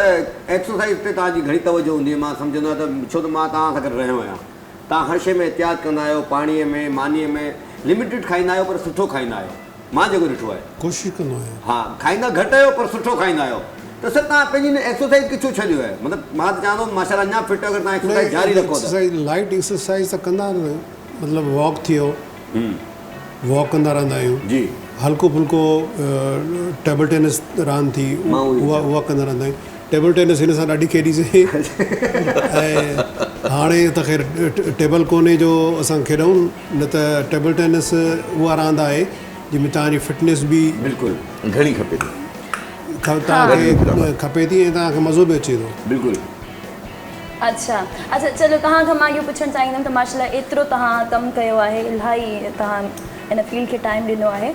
ايڪسرسائيز تي توهان جي گهڻي توجه هوندي مان سمجهندو آهيان ته ڇو ته مان توهان سان گڏ رهيو آهيان. توهان هر شيء ۾ احتياط ڪندا آهيو، پاڻيء ۾، مانيء ۾ لميٽيڊ کائيندا آهيو پر سٺو کائيندا آهيو. مان جيڪو ڏٺو آهي. ڪوشش ڪندو آهيان. ها کائيندا گهٽ آهيو پر سٺو کائيندا آهيو. ته سر توهان پنهنجي هن ايڪسرسائيز کي ڇو ڇڏيو آهي؟ مطلب مان ته چوان ٿو ماشاء الله اڃا فٽ آهيو اگر توهان ايڪسرسائيز جاري رکو ته. ايڪسرسائيز لائيٽ ايڪسرسائيز ته ڪندا رهندا آهيون مطلب واڪ ٿي ويو واڪ ڪندا رهندا آهيون جي. هلڪو ڦلڪو ٽيبل ٽينس راند ٿي اها اها ڪندا رهندا آهيون. ٽيبل ٽينس هن سان ڏاڍي کيڏيسين ۽ هاڻي ته خير ٽيبل ڪونهي جو اسان کيڏون نه ته ٽيبل ٽينس اها راند آهي جنهن ۾ توهان جي فٽنيس به بلڪل گهڻي کپي ٿي توهان کي کپي ٿي ۽ توهان کي مزو به اچي ٿو. بلڪل. اڇا اڇا چلو توهان کان مان اهو پڇڻ چاهيندم ته ماشاء الله ايترو توهان ڪم ڪيو آهي الاهي توهان ان فيلڊ کي ٽائيم ڏنو آهي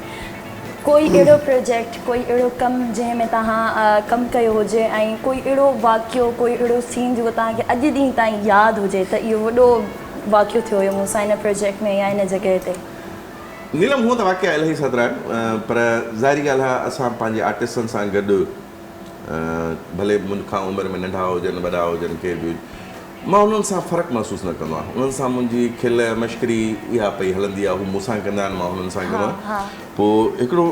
ڪوئي اهڙو پروجيڪٽ ڪوئي اهڙو ڪم جنهن ۾ توهان ڪم ڪيو هجي ۽ ڪوئي اهڙو واقعو ڪوئي اهڙو سين جيڪو توهان کي اڄ ڏينهن تائين ياد هجي ته اهو وڏو واقعو ٿيو هيو مون سان ان پروجيڪٽ ۾ يا ان جڳهه تي. نيلم هونء ته واقعا الاهي سدرا آهن پر ظاهري ڳالهه آهي اسان پنهنجي آرٽسٽن سان گڏ ڀلي مون کان عمر ۾ ننڍا هجن وڏا هجن ڪير به هجي مان انهن سان فرق محسوس نه ڪندو آهيان. انهن سان منهنجي کل مشڪري اها پئي هلندي آهي. هو مون سان ڪندا آهن، مان هنن سان ڪندو آهيان. پوء هڪڙو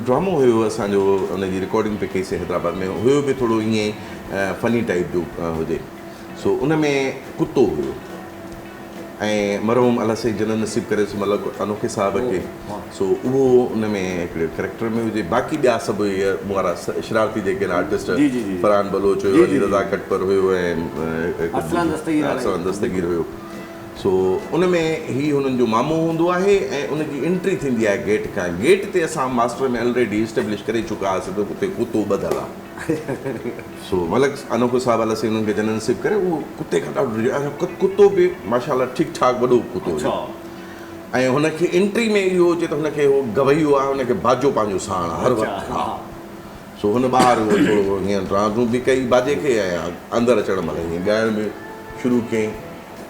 ڊرامو هيو اسان جو ان جي رڪارڊنگ پئي ڪئي سين حيدرآباد ۾ هيو به ٿورو ائين ئي فني ٽائيپ جو هجي سو ان ۾ ڪتو هيو ۽ مرحوم الله سائين جنت نصيب ڪريس ملڪ انوکي صاحب کي سو اهو ان ۾ هڪڙي ڪريڪٽر ۾ هجي باقي ٻيا سڀ اهي مون وارا شرارتي جيڪي آهن آرٽسٽ فرحان بلوچ هيو علي رضا ڪٽپر هيو ۽ ارسلان دستگير هيو سو ان ۾ هي هنن جو مامو هوندو آهي ۽ ان جي انٽري ٿيندي آهي گيٽ کان گيٽ تي اسان ماسٽر ۾ الريڊي اسٽيبلش ڪري چڪا هئاسين ته اتي ڪتو ٻڌل آهي. سو ملڪ انوکو صاحب الله سائين انهن کي جنت نصيب ڪري اهو ڪتي کان ڏاڍو ڊڄو ۽ ڪتو به ماشاء الله ٺيڪ ٺاڪ وڏو ڪتو هيو ۽ هن کي انٽري ۾ اهو هجي ته هن کي هو گويو آهي هن کي باجو پنهنجو ساڻ آهي هر وقت ها سو هن ٻاهر اهو ٿورو هيئن ٽان ٽون به ڪئي باجي کي ۽ اندر اچڻ مهل هيئن ڳائڻ به شروع ڪيائين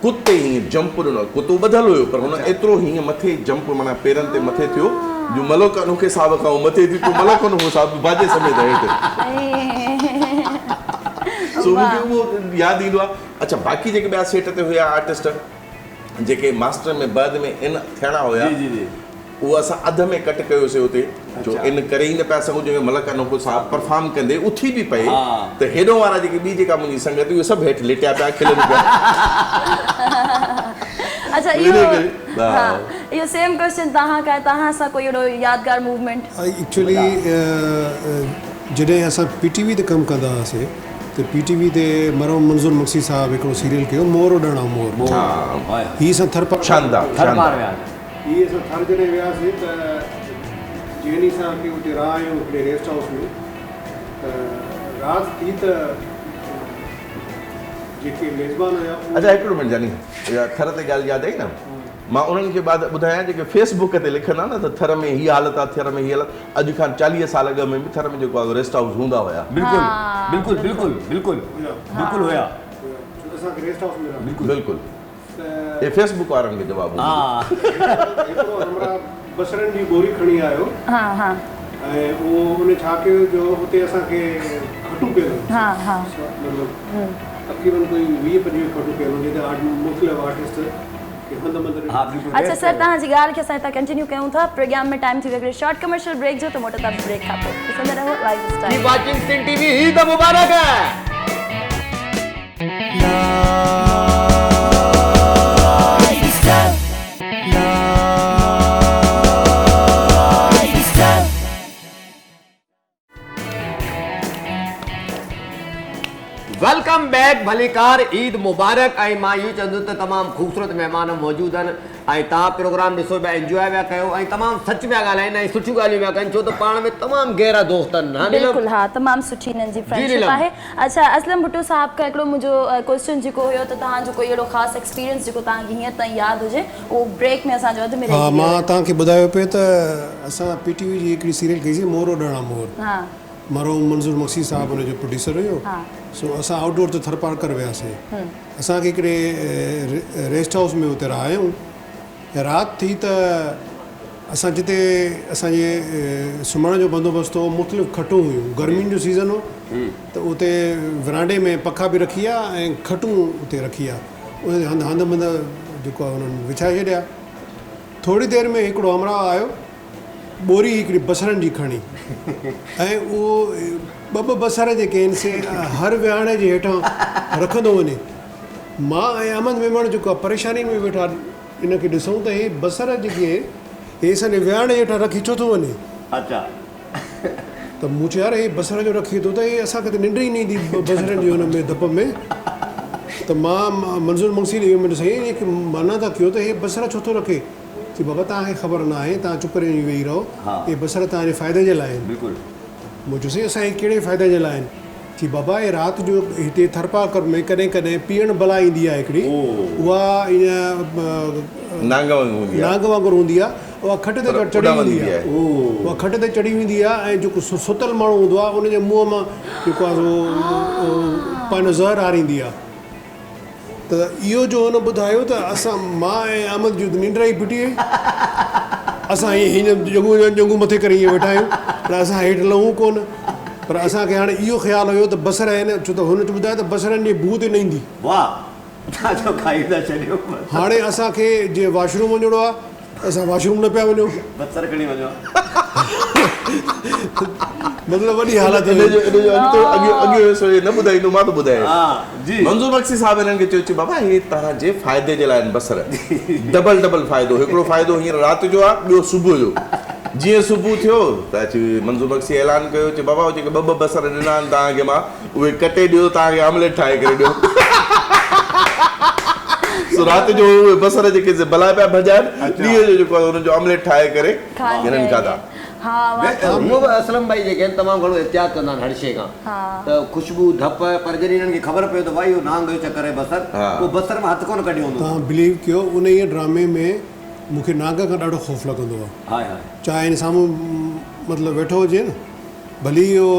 ڪتي هيئن جمپ ڏنو، ڪتو ٻڌل هيو پر هن ايترو هيئن مٿي جمپ معنيٰ پيرن تي مٿي ٿيو جو ملڪ انوکي صاحب کان هو مٿي ٿي پيو، ملڪ انوکو صاحب به باجي سميت هيٺ. سو مون کي اهو ياد ايندو آهي. اڇا باقي جيڪي ٻيا سيٽ تي هيا آرٽسٽ جيڪي ماسٽر ۾ بعد ۾ ان ٿيڻا هيا. اهو اسان اڌ ۾ ڪٽ ڪيوسي اتي جو ان ڪري ئي نه پيا سگهون جو ملڪ انوکو صاحب پرفارم ڪندي اٿي به پئي ته هيڏو وارا جيڪي ٻي جيڪا منهنجي سنگت هئي اهي سڀ هيٺ ليٽيا پيا کلن پيا. اڇا اهو ها اهو سيم ڪوئسچن توهان کان توهان سان ڪوئي اهڙو يادگار موومينٽ. ايڪچوئلي جڏهن اسان پي ٽي وي تي ڪم ڪندا هئاسي ته پي ٽي وي تي مرحوم منظور مگسي صاحب هڪڙو سيريل ڪيو مور اڏاڻا مور هي اسان ٿرپارڪر شاندار شاندار. هي اسان ٿر جڏهن وياسين ته جيني سان کي اتي رهايو هڪڙي ريسٽ هائوس ۾ ته رات ٿي ته جيڪي ميزبان هيا اهي. اڇا هڪڙو منٽ جاني اها ٿر تي ڳالهه ياد آئي نه مان انهن کي ٻڌايان جيڪي فيس بڪ تي لکندا نه ته ٿر ۾ هي حالت آ ٿر ۾ هي حالت اڄ کان 40 سال اڳ ۾ به ٿر ۾ جيڪو آ ريسٽ هائوس هوندا هيا. بلڪل بلڪل بلڪل بلڪل بلڪل هيا. ڇو ته اسان کي ريسٽ هائوس ۾ رهايو. بلڪل. هي فيس بڪ وارن کي جواب هوندو. هڪڙو همراهه بصرن جي ٻوري کڻي آيو ۽ اهو ان ڇا ڪيو جو اتي اسان کي کٽون پيل هيون مطلب تقريبن ڪوئي 20 25 کٽون پيل هيون جتي مختلف آرٽسٽ کي هنڌ مند ڏنا. اڇا سر توهان جي ڳالهه کي اسان هتان ڪنٽينيو ڪيون ٿا پروگرام ۾ ٽائيم ٿي ويو هڪڙي شارٽ ڪمرشل بريڪ جو ته موٽون ٿا بريڪ کان پوء ڏسندا رهو life style. Keep watching Sindh T V Eid Mubarak. Welcome back ڀليڪار عيد مبارڪ ۽ مان اهو چوندس ته تمام خوبصورت مهمان موجود آهن ۽ توهان پروگرام ڏسو پيا انجواء پيا ڪيو ۽ تمام سچ پيا ڳالهائين ۽ سٺيون ڳالهيون پيا ڪن ڇو ته پاڻ ۾ تمام گهرا دوست آهن ها نيلم بلڪل ها تمام سٺي هنن جي فرينڊشپ آهي اڇا اسلم ڀٽو صاحب کان هڪڙو منهنجو ڪوئسچن جيڪو هيو ته توهان جو ڪوئي اهڙو خاص ايڪسپيرينس جيڪو توهان کي هينئر تائين ياد هجي اهو بريڪ ۾ اسان جو اڌ ۾ ها رهجي ويو مان هيو. توهان کي ٻڌايو پئي ته اسان پي ٽي وي جي هڪڙي سيريل ڪئي سين مور اڏاڻا مور مرحوم منظور مگسي صاحب ان جو پروڊيوسر هيو سو اسان آئوٽ ڊور تي ٿرپارڪر وياسين اسان کي هڪڙي ريسٽ هائوس ۾ اتي رهايائون رات ٿي ته اسان جتي اسان جي سمهڻ جو بندوبست هو مختلف کٽون هيون گرمين جو سيزن هو ته اتي ورانڊي ۾ پکا به رکي آ ۽ کٽون اتي رکي آ ان تي هنڌ هنڌ مند جيڪو آ انهن وڇائي ڇڏيا ٿوري دير ۾ هڪڙو همراهه آيو ٻوري هڪڙي بصرن جي کڻي ۽ اهو ٻه ٻه بصر جيڪي آهن سي هر ويهاڻي جي هيٺان رکندو وڃي مان ۽ احمد ميمڻ جيڪو آ پريشاني ۾ ويٺا ان کي ڏسون ته هي بصر جيڪي هي اسان جي ويهاڻي هيٺان رکي ڇو ٿو وڃي؟ اچا. ته مون چيو يار هي بصر جو رکي ٿو ته هي اسان کي ته ننڊ ئي نه ايندي بصرن جي هن ۾ ڌپ ۾. ته مان منظور مگسي ڏي ويم سائين هي منع ٿا ڪيو ته هي بصر ڇو ٿو رکي؟ چي بابا توهان کي خبر نه آهي توهان چپ ڪري وڃي ويهي رهو اهي بصر توهان جي فائدي جي لاء آهن. مون چيو سائين اسان جي ڪهڙي فائدي جي لاء آهن؟ چي بابا اهي رات جو هتي ٿرپارڪر ۾ ڪڏهن ڪڏهن پيئڻ بلا ايندي آهي هڪڙي اها ائين نانگ وانگر هوندي آهي. نانگ وانگر هوندي آهي اها کٽ تي چڙهي ويندي آهي اها کٽ تي چڙهي ويندي آهي ۽ جيڪو ستل ماڻهو هوندو آهي ان جي منهن مان جيڪو آهي سو پنهنجو زهر هاريندي آهي. ته اهو جو هن ٻڌايو ته اسان مان ۽ احمد جي ننڊ ئي ڦٽي وئي. اسان ائين هيئن ڄنگهون ڄنگهون مٿي ڪري ائين ويٺا آهيون پر اسان هيٺ لهون ڪونه. پر اسان کي هاڻي اهو خيال هيو ته بصر آهن ڇو ته هن ٻڌايو ته بصرن جي بوء تي نه ايندي. واهه تان جو کائي ٿا ڇڏيو. هاڻي اسان کي جي واش روم وڃڻو آهي ته اسان واش روم نه پيا وڃون. بصر کڻي وڃو. مطلب وڏي حالت هئي. ان جو ان جو اڳتو اڳيون اڳيون حصو هي نه ٻڌائيندو مان ٿو ٻڌايان. جي. منظور مگسي صاحب هنن کي چيو چي بابا هي توهان جي فائدي جي لاء آهن بصر. ڊبل ڊبل فائدو هڪڙو فائدو هينئر رات جو آهي ٻيو صبح جو. جيئن صبح ٿيو ته اچي منظور مگسي اعلان ڪيو چي بابا جيڪي ٻه ٻه بصر ڏنا آهن توهان کي مان اهي ڪٽي ڏيو توهان کي آمليٽ ٺاهي ڪري ڏيو. سو رات جو اهي بصر جيڪي سي بلا پيا ڀڄائن ڏينهن جو جيڪو آهي انهن جو آمليٽ ٺاهي ڪري هنن کاڌا. هونء به اسلم ڀائي جيڪي آهن تمام گهڻو احتياط ڪندا آهن هر شيء کان ته خوشبو ڌپ پر جڏهن هنن کي خبر پيو ته ڀائي اهو نانگ جو چڪر آهي بصر پوء بصر مان هٿ ڪونه ڪڍيو هوندو. توهان بليو ڪيو انهيء ڊرامي ۾ مون کي نانگ کان ڏاڍو خوف لڳندو آهي. High high. چاهي هن سامهون مطلب ويٺو هجي نه ڀلي اهو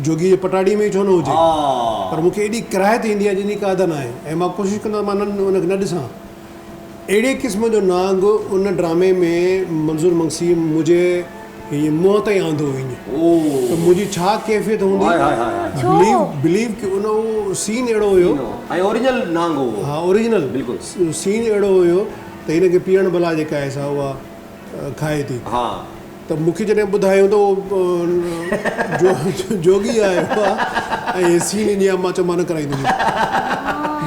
جوڳي جي پٽاڙي ۾ ئي ڇو نه هجي پر مون کي ايڏي ڪراهت ايندي آهي جنهن جي ڪا حد ناهي ۽ مان ڪوشش ڪندو آهيان مان ان کي نه ڏسان. اهڙي قسم جو نانگ ان ڊرامي ۾ منظور منگسي منهنجي ائين منهن تائين آندو ائين ته منهنجي ڇا ڪيفيت هوندي بليو بليو ڪي ان اهو سين اهڙو هيو ۽ اوريجنل نانگ هو ها اوريجنل بلڪل سين اهڙو هيو ته هن کي پيئڻ بلا جيڪا آهي سا اها کائي ٿي. ته مون کي جڏهن ٻڌايائون ته اهو جوڳي آيو آهي ۽ هي سين ائين آهي مان چيو مان نه ڪرائيندس.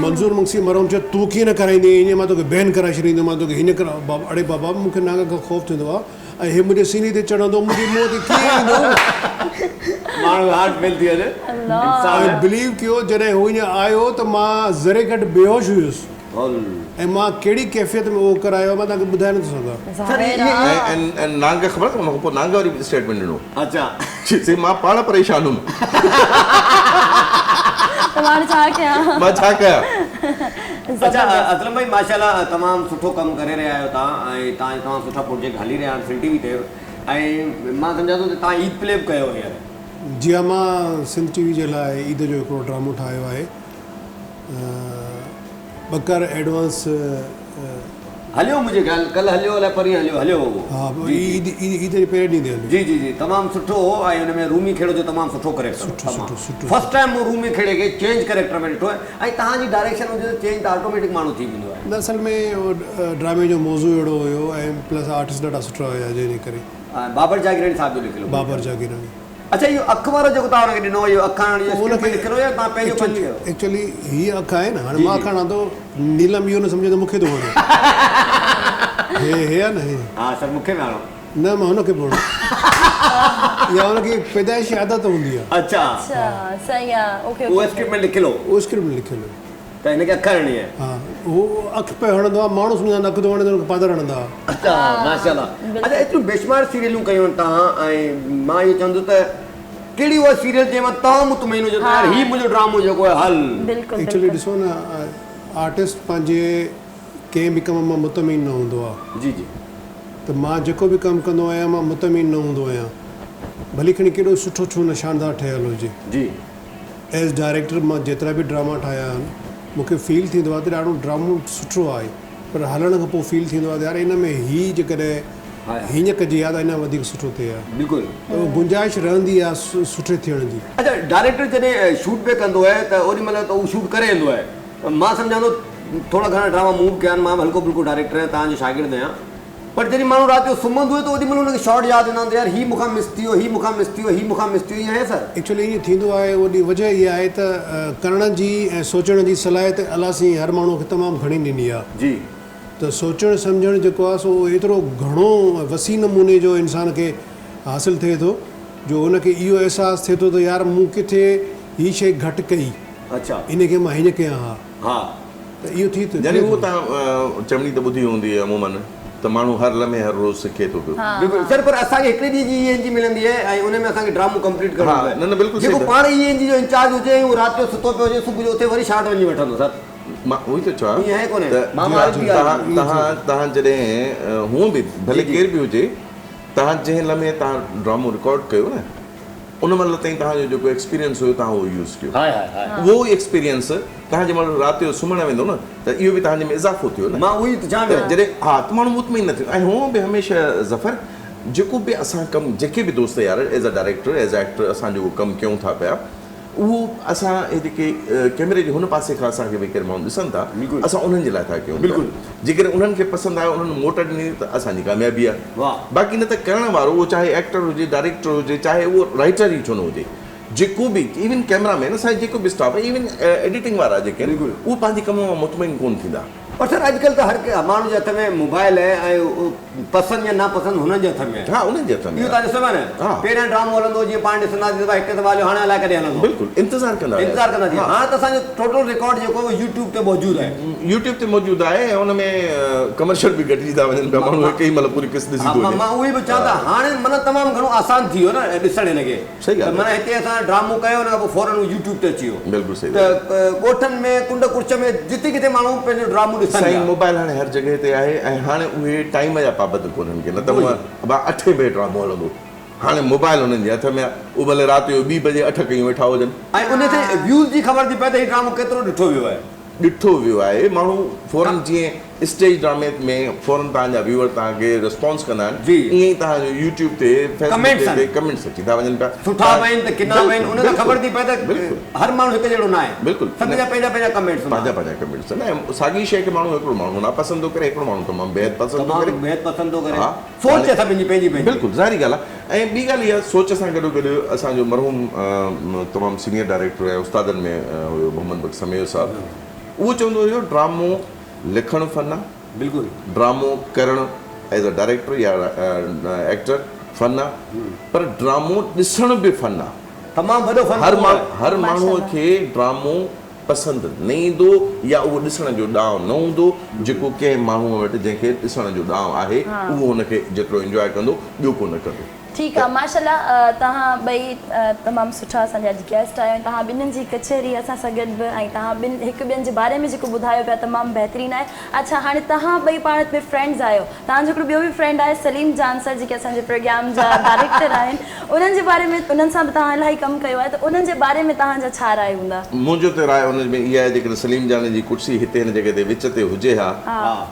منظور مگسي مرحوم چيو تون ڪيئن نه ڪرائيندين ائين مان توکي بين ڪرائي ڇڏيندم مان توکي هيئن ڪرا اڙي بابا مون کي نانگ کان خوف ٿيندو آهي ۽ هي منهنجي سيني تي چڙهندو منهنجي منهن تي ڪيئن ايندو. ماڻهو هارٽ فيل ٿي وڃي انسان. ۽ بليو ڪيو جڏهن هو ائين آيو ته مان ذري گهٽ بيهوش هيس. ۽ مان ڪهڙي ڪيفيت ۾ اهو ڪرايو آهي مان توهان کي ٻڌائي نٿو سگهان. ظاهر آ. ۽ نانگ کي خبر اٿو ان کان پوء نانگ وري اسٽيٽمينٽ ڏنو. اچا. چي سائين مان پاڻ پريشان هيم. ته مان هاڻي ڇا ڪيان. مان ڇا ڪيان. اچا اسلم ڀائي ماشاءالله تمام سٺو ڪم ڪري رهيا آهيو توهان ۽ توهان جا تمام سٺا پروجيڪٽ هلي رهيا آهن سنڌ ٽي وي تي ۽ مان سمجهان ٿو ته توهان عيد پلي به ڪيو هينئر. جي ها مان سنڌ ٽي وي جي لاء عيد جو هڪڙو ڊرامو ٺاهيو آهي. ٻڪر ايڊوانس. هليو منهنجي خيال ڪلهه هليو الائي پرينهن هليو هليو هو ها عيد عيد جي پهرين ڏينهن تي هليو. جي جي جي تمام سٺو هو ۽ ان ۾ رومي کهڙو جو تمام سٺو ڪريڪٽر هو تمام فرسٽ ٽائيم مون رومي کهڙي کي چينج ڪريڪٽر ۾ ڏٺو آهي ۽ توهان جي ڊائريڪشن هجي ته چينج ته آٽوميٽڪ ماڻهو ٿي ويندو آهي. نه اصل ۾ ڊرامي جو موضوع اهڙو هيو ۽ پلس آرٽسٽ ڏاڍا سٺا هيا جنهن جي ڪري. بابر جاگيراڻي صاحب جو لکيل هو. بابر جاگيراڻي. اڇا اهو اک وارو جيڪو توهان هن کي ڏنو اهو اک هڻڻ اهو اسڪرپٽ ۾ لکيل هو يا توهان پنهنجو پنچ ڪيو؟ ايڪچوئلي هي اک آهي نه هاڻي مان اک هڻان ٿو نيلم اهو نه سمجهي ته مون کي ٿو هڻي هي هي آهي نه هي. ها سر مون کي به هڻو. نه مان هن کي به هڻان اها هن کي پيدائشي عادت هوندي آهي. اڇا اڇا صحيح آهي اوڪي اهو اسڪرپٽ ۾ لکيل هو. اهو اسڪرپٽ ۾ لکيل هو. ته هن کي اک هڻڻي آهي. ها هو اک پيو هڻندو آهي ماڻهو سمجهندا آهن اک ٿو هڻي ته هن کي پادر هڻندا. اڇا ماشاءالله اڇا ايتريون بيشمار سيريلون ڪيون آهن توهان ۽ مان اهو چوندس ته ڪهڙي اها سيريل جنهن مان توهان مطمئن هجو ته يار هي منهنجو ڊرامو جيڪو آهي هل. بلڪل ايڪچولي ڏسو نه آرٽسٽ پنهنجي ڪنهن به ڪم مان مطمئن نه هوندو آهي. جي جي. ته مان جيڪو به ڪم ڪندو آهيان مان مطمئن نه هوندو آهيان ڀلي کڻي ڪيڏو سٺو ڇو نه شاندار ٺهيل هجي. جي. ايز ڊائريڪٽر مان جيترا به ڊراما ٺاهيا آهن مون کي فيل ٿيندو آهي ته ڏاڍو ڊرامو سٺو آهي پر هلڻ کان پوء فيل ٿيندو آهي ته يار ان ۾ هي جيڪڏهن هيئن ڪجي ها ته اڃا وڌيڪ سٺو ٿئي ها. بلڪل. ته اها گنجائش رهندي آهي سٺي ٿيڻ جي. اڇا ڊائريڪٽر جڏهن شوٽ به ڪندو آهي ته اوڏي مهل ته هو شوٽ ڪري ايندو آهي مان سمجهان ٿو ٿورا گهڻا ڊراما مون به ڪيا آهن مان به هلڪو ڦلڪو ڊائريڪٽر آهيان توهان جو شاگرد آهيان پر جڏهن ماڻهو رات جو سمهندو آهي ته اوڏي مهل هن کي شارٽ ياد ايندا آهن ته يار هي مون کان مس ٿي ويو هي مون کان مس ٿي ويو هي مون کان مس ٿي ويو ائين آهي سر؟ ايڪچولي ائين ٿيندو آهي وڏي وجهه اها آهي ته ڪرڻ جي ۽ سوچڻ جي صلاحيت الله سائين هر ماڻهو کي تمام گهڻي ڏني آهي. جي. ته سوچڻ سمجهڻ جيڪو آهي سو ايترو گهڻو ۽ وسيع نموني جو انسان کي حاصل ٿئي ٿو جو ان کي اهو احساس ٿئي ٿو ته يار مون ڪٿي هي شيء گهٽ ڪئي اڇا. ان کي مان هيئن ڪيان ها. ها. ته اهو ٿي ٿو يعني اهو توهان چوڻي ته ٻڌي هوندي عموماً ته ماڻهو هر لمحي هر روز سکي ٿو پيو. بلڪل سر پر اسان کي هڪڙي ڏينهن جي اي اين جي ملندي آهي ۽ ان ۾ اسان کي ڊرامو ڪمپليٽ ڪرڻو هوندو آهي نه نه بلڪل جيڪو پاڻ اي اين جي جو انچارج هجي ۽ اهو رات جو ستو پيو هجي صبح جو اٿي وري شارٽ وڃي وٺندو سر. مان اهو ئي ٿو چوان ائين آهي ڪونهي ته ماما عارف به توهان توهان توهان جڏهن هونء به ڀلي ڪير به هجي توهان جنهن لمحي توهان ڊرامو رڪارڊ ڪيو نه ان مهل تائين توهان جو جيڪو ايڪسپيرينس هيو توهان اهو يوز ڪيو اهو ئي ايڪسپيرينس توهان جنهن مهل رات جو سمهڻ ويندو نه ته اهو به توهان جي ۾ اضافو ٿيو نه مان اهو ئي ته چوان پيو جڏهن ها ته ماڻهو مطمئن نه ٿيو ۽ هونء به هميشه ظفر جيڪو به اسان ڪم جيڪي به دوست يار as a director as a actor اسان جيڪو ڪم ڪيون ٿا پيا اهو اسان هي جيڪي ڪيمري جي هن پاسي کان اسان کي ويهي ڪري ماڻهو ڏسن ٿا اسان انهن جي لاء ٿا ڪيون پيا جيڪڏهن انهن کي پسند آيو انهن موٽ ڏني ته اسان جي ڪاميابي آهي باقي نه ته ڪرڻ وارو اهو چاهي ايڪٽر هجي ڊائريڪٽر هجي چاهي اهو رائيٽر ئي ڇو نه هجي جيڪو به ايون ڪيمرا مين اسان جيڪو به اسٽاف آهي ايون ايڊيٽنگ وارا جيڪي آهن اهو پنهنجي ڪم مان مطمئن ڪونه ٿيندا. پر سر اڄڪلهه ته هر ماڻهو جي هٿ ۾ موبائل آهي ۽ پسند يا ناپسند هنن جي هٿ ۾ آهي. ها انهن جي هٿ ۾ اهو توهان ڏسو پيا نه پهريان ڊرامو هلندو هو جيئن پاڻ ڏسندا هئاسين ته ڀائي هڪ دفعو هليو هاڻي الائي ڪڏهن هلندو. بلڪل انتظار ڪندا هياسين. انتظار ڪندا هئاسين هاڻ ته اسان جو ٽوٽل رڪارڊ جيڪو آهي اهو يوٽيوب تي موجود آهي. يوٽيوب تي موجود آهي ۽ ان ۾ ڪمرشل به گهٽجي ٿا وڃن پيا ماڻهو هڪ ئي مهل پوري قسط ڏسي ٿو وڃي. مان اهو ئي پيو چوان ته هاڻي معنيٰ تمام گهڻو آسان ٿي ويو نه ڏسڻ هن کي. صحيح ڳالهه ته معنيٰ هتي اسان ڊرامو ڪيو ان کان پوء فورن هو يوٽيوب تي اچي ويو. بلڪل صحيح ته ڳوٺن ۾ ڪنڊ ڪڙڇ ۾ جتي ڪٿي ماڻهو پنهنجو ڊرامو ڏسن پيا. سائين موبائل هاڻي هر جڳهه تي آهي ۽ هاڻي اهي ٽائيم جا پابند ڪونهن ڪي نه ته هونء ابا اٺين بجي ڊرامو هلندو هاڻي موبائل هنن جي هٿ ۾ آهي اهي ڀلي رات جو ٻي بجي اٺ ڪيون ويٺا هجن. ۽ ان تي ويوز جي خبر ٿي پئي ته هي ڊرامو ڪيترو ڏٺو ويو آهي. ڏٺو ويو آهي ماڻهو فورن جيئن اسٽيج ڊرامي ۾ فورن توهان جا ويوئر توهان کي رسپانس ڪندا آهن ائين ئي توهان جو يوٽيوب تي فيسبڪ تي ڪمينٽس اچي ٿا وڃن پيا سٺا به آهن ته ڪنا به آهن ان سان خبر ٿي پئي ته هر ماڻهو هڪ جهڙو ناهي بلڪل سڀني جا پنهنجا پنهنجا ڪمينٽس هوندا پنهنجا پنهنجا ڪمينٽس آهن ۽ ساڳي شيء کي ماڻهو هڪڙو ماڻهو ناپسند ٿو ڪري هڪڙو ماڻهو تمام بيحد پسند ٿو ڪري بيحد پسند ٿو ڪري سوچ سڀني جي پنهنجي پنهنجي بلڪل ظاهري ڳالهه آهي ۽ ٻي ڳالهه اها سوچ سان گڏو گڏ اسان جو مرحوم تمام سينيئر ڊائريڪٽر ۽ استادن ۾ هيو محمد بخش سميجو صاحب اهو چوندو هيو ڊرامو لکڻ فن آ بلڪل ڊرامو ڪرڻ ايز ا ڊائريڪٽر يا ايڪٽر فن آ پر ڊرامو ڏسڻ به فن آ تمام وڏو فن هر هر ماڻهو کي ڊرامو پسند نه ايندو يا اهو ڏسڻ جو ڏانء نه هوندو جيڪو ڪنهن ماڻهوء وٽ جنهن کي ڏسڻ جو ڏانء آهي اهو ان کي جيترو انجواء ڪندو ٻيو ڪو نه ڪندو. ٺيڪ آ ماشاءالله توهان ٻئي تمام سٺا اسان جا اڄ گيسٽ آهيو ۽ توهان ٻنهين جي ڪچهري اسان سان گڏ به ۽ توهان ٻن هڪ ٻين جي باري ۾ جيڪو ٻڌايو پيا تمام بهترين آهي اڇا هاڻي توهان ٻئي پاڻ ۾ فرينڊز آهيو توهان جو هڪڙو ٻيو به فرينڊ آهي سليم جان سر جيڪي اسان جي پروگرام جا ڊائريڪٽر آهن انهن جي باري ۾ انهن سان به توهان الاهي ڪم ڪيو آهي ته انهن جي باري ۾ توهان جا ڇا راء هوندا. منهنجو ته راء ان ۾ اها آهي جيڪڏهن سليم جان جي ڪرسي هتي هن جڳهه تي وچ تي هجي ها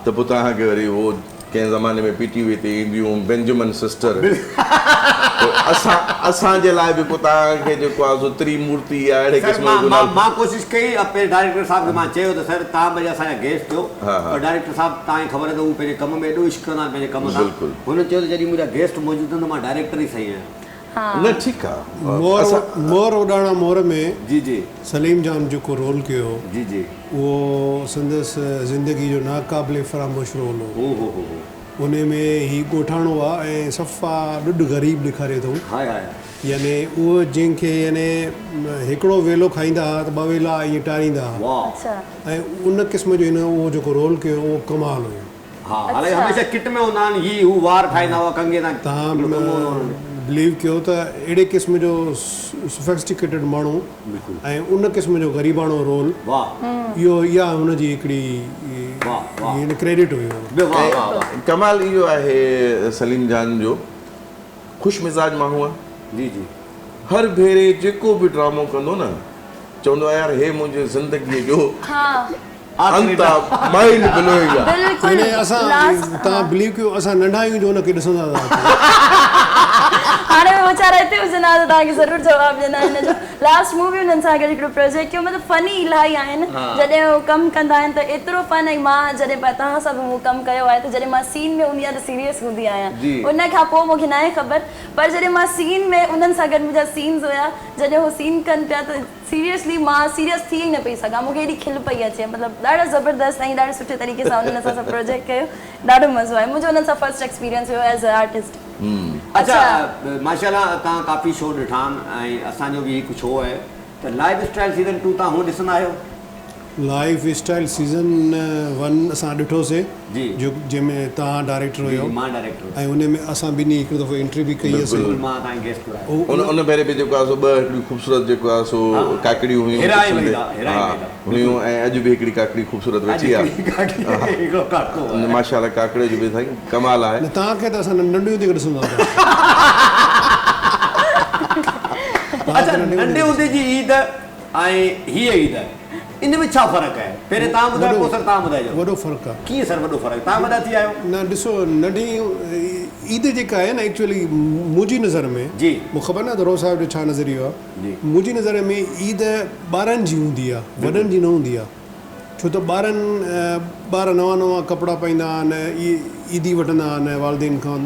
ته پوء توهان کي وري اهو ڪنهن زماني ۾ پي ٽي وي تي اينديون هيون بينجمن سسٽر پوء اسان اسان جي لاء به پوء توهان کي جيڪو آهي سو تري مورتي يا اهڙي سر قسم جو مان مان مان ڪوشش ڪئي پهرين ڊائريڪٽر صاحب کي مان چيو ته سر توهان ڀلي اسان جا گيسٽ ٿيو پر ڊائريڪٽر صاحب توهان کي خبر آهي ته هو پنهنجي ڪم ۾ ايڏو عشق ڪندا آهن پنهنجي ڪم سان بلڪل. هن چيو ته جڏهن منهنجا گيسٽ موجود آهن ته مان ڊائريڪٽر ئي صحيح آهيان. نه ٺيڪ آ مور اسان. مور اڏاڻا مور ۾ جي جي. سليم جان جيڪو رول ڪيو هو جي جي. اهو سندس زندگي جو ناقابل فراموش رول هو. هو هو هو هو. انهي ۾ هي ڳوٺاڻو آ ۽ صفا ڏڍ غريب ڏيکاريو اٿئون. High high. يعني اهو جنهن کي يعني هڪڙو ويلو کائيندا ها ته ٻه ويلا ائين ٽاريندا ها. واهه. اڇا. ۽ ان قسم جو هن اهو جيڪو رول ڪيو اهو ڪمال هيو. ها حالانڪه هميشه ڪٽ ۾ هوندا آهن هي هو وار ٺاهيندا هئا ڪنگي سان توهان هڪڙو ڪنگو هوندو هو انهن کي. بليو ڪيو ته اهڙي قسم جو سوفسٽيڪيٽيڊ ماڻهو ۽ ان قسم جو غريباڻو رول واهه اهو اها هن جي هڪڙي واهه واهه يعني ڪريڊٽ هيو. به واهه واهه واهه. ڪمال اهو آهي سليم جان جو خوش مزاج ماڻهو آهي. جي جي. هر ڀيري جيڪو به ڊرامو ڪندو نه چوندو آهي يار هي منهنجي زندگي جو انت آ مائنڊ بلوئنگ آ. بلڪل يعني اسان لاسٽ توهان بليو ڪيو اسان ننڍا آهيون جو ان کي ڏسندا ٿا اچون. هاڻي اهي ويچارا هتي هجن ها ته توهان کي ضرور جواب ڏين ها هن جو لاسٽ مون به انهن سان گڏ هڪڙو پروجيڪٽ ڪيو مطلب فني الاهي آهن جڏهن هو ڪم ڪندا آهن ته ايترو فن ۽ مان جڏهن توهان سان به مون ڪم ڪيو آهي ته جڏهن مان سين ۾ هوندي آهيان ته سيريس هوندي آهيان ان کان پوء مون کي ناهي خبر پر جڏهن مان سين ۾ انهن سان گڏ منهنجا سينز هيا جڏهن هو سين ڪن پيا ته سيريسلي مان سيريس ٿي ئي نه پئي سگهان مونکي ايڏي کل پئي اچي مطلب ڏاڍو زبردست ۽ ڏاڍي سٺي طريقي سان انهن اسان سان پروجيڪٽ ڪيو ڏاڍو مزو آيو منهنجو انهن سان first experience have as a artist. اڇا ماشاء الله توهان ڪافي شو ڏٺا آهن ۽ اسان جو به هڪ شو آهي ته لائيف اسٽائيل سيزن ٽو توهان هونء ڏسندا آهيو؟ لائيف اسٽائيل سيزن ون اسان ڏٺو سي جي جو جنهن ۾ توهان ڊائريڪٽر جي هيو جي مان ڊائريڪٽر ۽ انهي ۾ اسان ٻنهي هڪڙو دفعو انٽري به ڪئي هئسي بلڪل مان توهان کي گيسٽ گهرايو ان ان ڀيري به جيڪو آهي سو ٻه هڪڙيون خوبصورت جيڪو آهي سو ڪاڪڙيون هيون هيرا ۽ ڪرسين تي وحيدا هيرا ۽ ها وحيدا هيون ۽ اڄ به هڪڙي ڪاڪڙي خوبصورت اڄ ويٺي آهي هڪڙي ڪاڪڙي هڪڙو ڪاڪو آهي. ماشاء الله ڪاڪڙي جو به سائين ڪمال آهي. نه توهان کي ته اسان ننڍي هوندي کان ڏسندا هئاسين. اڇا ننڍي هوندي جي عيد ۽ هيء عيد ان ۾ ڇا فرق آهي؟ پهرين توهان ٻڌايو پوء سر توهان ٻڌائجو. وڏو فرق آهي. ڪيئن سر وڏو فرق؟ توهان وڏا ٿي ويا آهيو. نه ڏسو ننڍي عيد جيڪا آهي نه ايڪچوئلي منهنجي نظر ۾ جي. مون خبر ناهي ته روز صاحب جو ڇا نظريو آهي منهنجي نظر ۾ عيد ٻارن جي هوندي آهي وڏن جي نه هوندي آهي ڇو ته ٻارن ٻار نوان نوان ڪپڙا پائيندا آهن عيدي وٺندا آهن والدين کان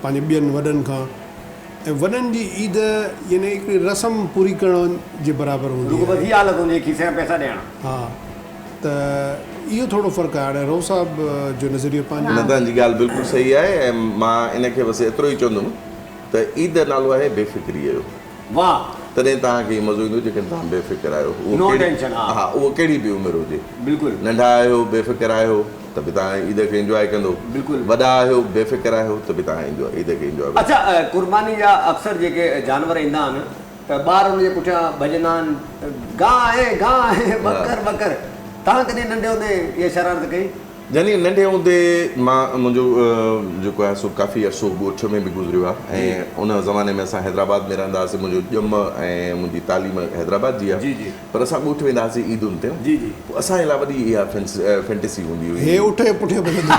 پنهنجي ٻين وڏن کان ۽ وڏن جي عيد يعني هڪڙي رسم پوري ڪرڻ جي برابر هوندي رڳو آهي. بس هي حالت هوندي آهي کيسي مان پئسا ڏيڻ. ها ته اهو ٿورو فرق آهي هاڻي رئوف صاحب جو نظريو پنهنجو. نه توهان جي ڳالهه بلڪل صحيح آهي ۽ مان ان کي بس ايترو ئي چوندم ته عيد نالو آهي بي فڪريء جو. واه. تڏهن توهان کي ئي مزو ايندو جيڪڏهن توهان بي فڪر آهيو. اهو نو ڪهڙي ٽينشن ها. ها اهو ڪهڙي به عمر هجي. بلڪل. ننڍا آهيو بي فڪر آهيو ته به توهان عيد کي انجواء ڪندو. بلڪل. وڏا آهيو بي فڪر آهيو ته به توهان انجواء عيد کي انجواء ڪندو. اڇا قرباني جا اڪثر جيڪي جانور ايندا آهن ته ٻار ان جي پٺيان ڀڄندا آهن گاهه آهي گاهه آهي ٻڪر ٻڪر توهان ڪڏهن ننڍي هوندي اها شرارت ڪئي؟ يعني ننڍي هوندي مان منهنجو جيڪو آهي سو ڪافي عرصو ڳوٺ ۾ به گذريو آهي ۽ ان زماني ۾ اسان حيدرآباد ۾ رهندا هئاسين منهنجو ڄم ۽ منهنجي تعليم حيدرآباد جي آهي پر اسان ڳوٺ ويندا هئاسين عيدن تي پوء اسان جي لاء وڏي اها فينٽسي هوندي هئي. هي اٺ جي پٺيان ڀڄندو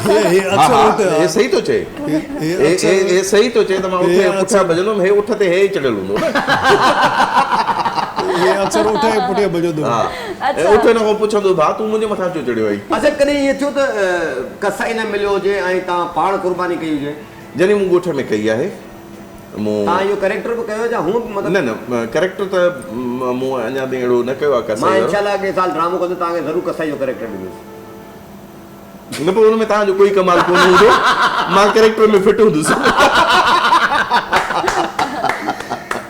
هي هي اڪثر اٺ هي صحيح ٿو چئي هي صحيح ٿو چئي ته مان اٺ جي پٺيان ڀڄندو هيم هي اٺ تي هي چڙهيل هوندو نه. هي اڪثر اٺ جي پٺيان ڀڄندو هو. ۽ اٺ هن کان پڇندو ڀاء تون منهنجي مٿان ڇو چڙهيو آهين؟ اڇا ڪڏهن ائين ٿيو ته ڪسائي نه مليو هجي ۽ توهان پاڻ قرباني ڪئي هجي؟ جڏهن مون ڳوٺ ۾ ڪئي آهي مون. توهان اهو ڪريڪٽر به ڪيو يا هونء به مطلب. نه نه ڪريڪٽر ته مون اڃا تائين اهڙو نه ڪيو آهي ڪسائي مان وارو. انشاء الله اڳئين سال ڊرامو ڪندس توهان کي ضرور ڪسائي جو ڪريڪٽر ڏيندس. نه پر ان ۾ توهان جو ڪوئي ڪمال ڪونه هوندو مان ڪريڪٽر ۾ فٽ هوندس.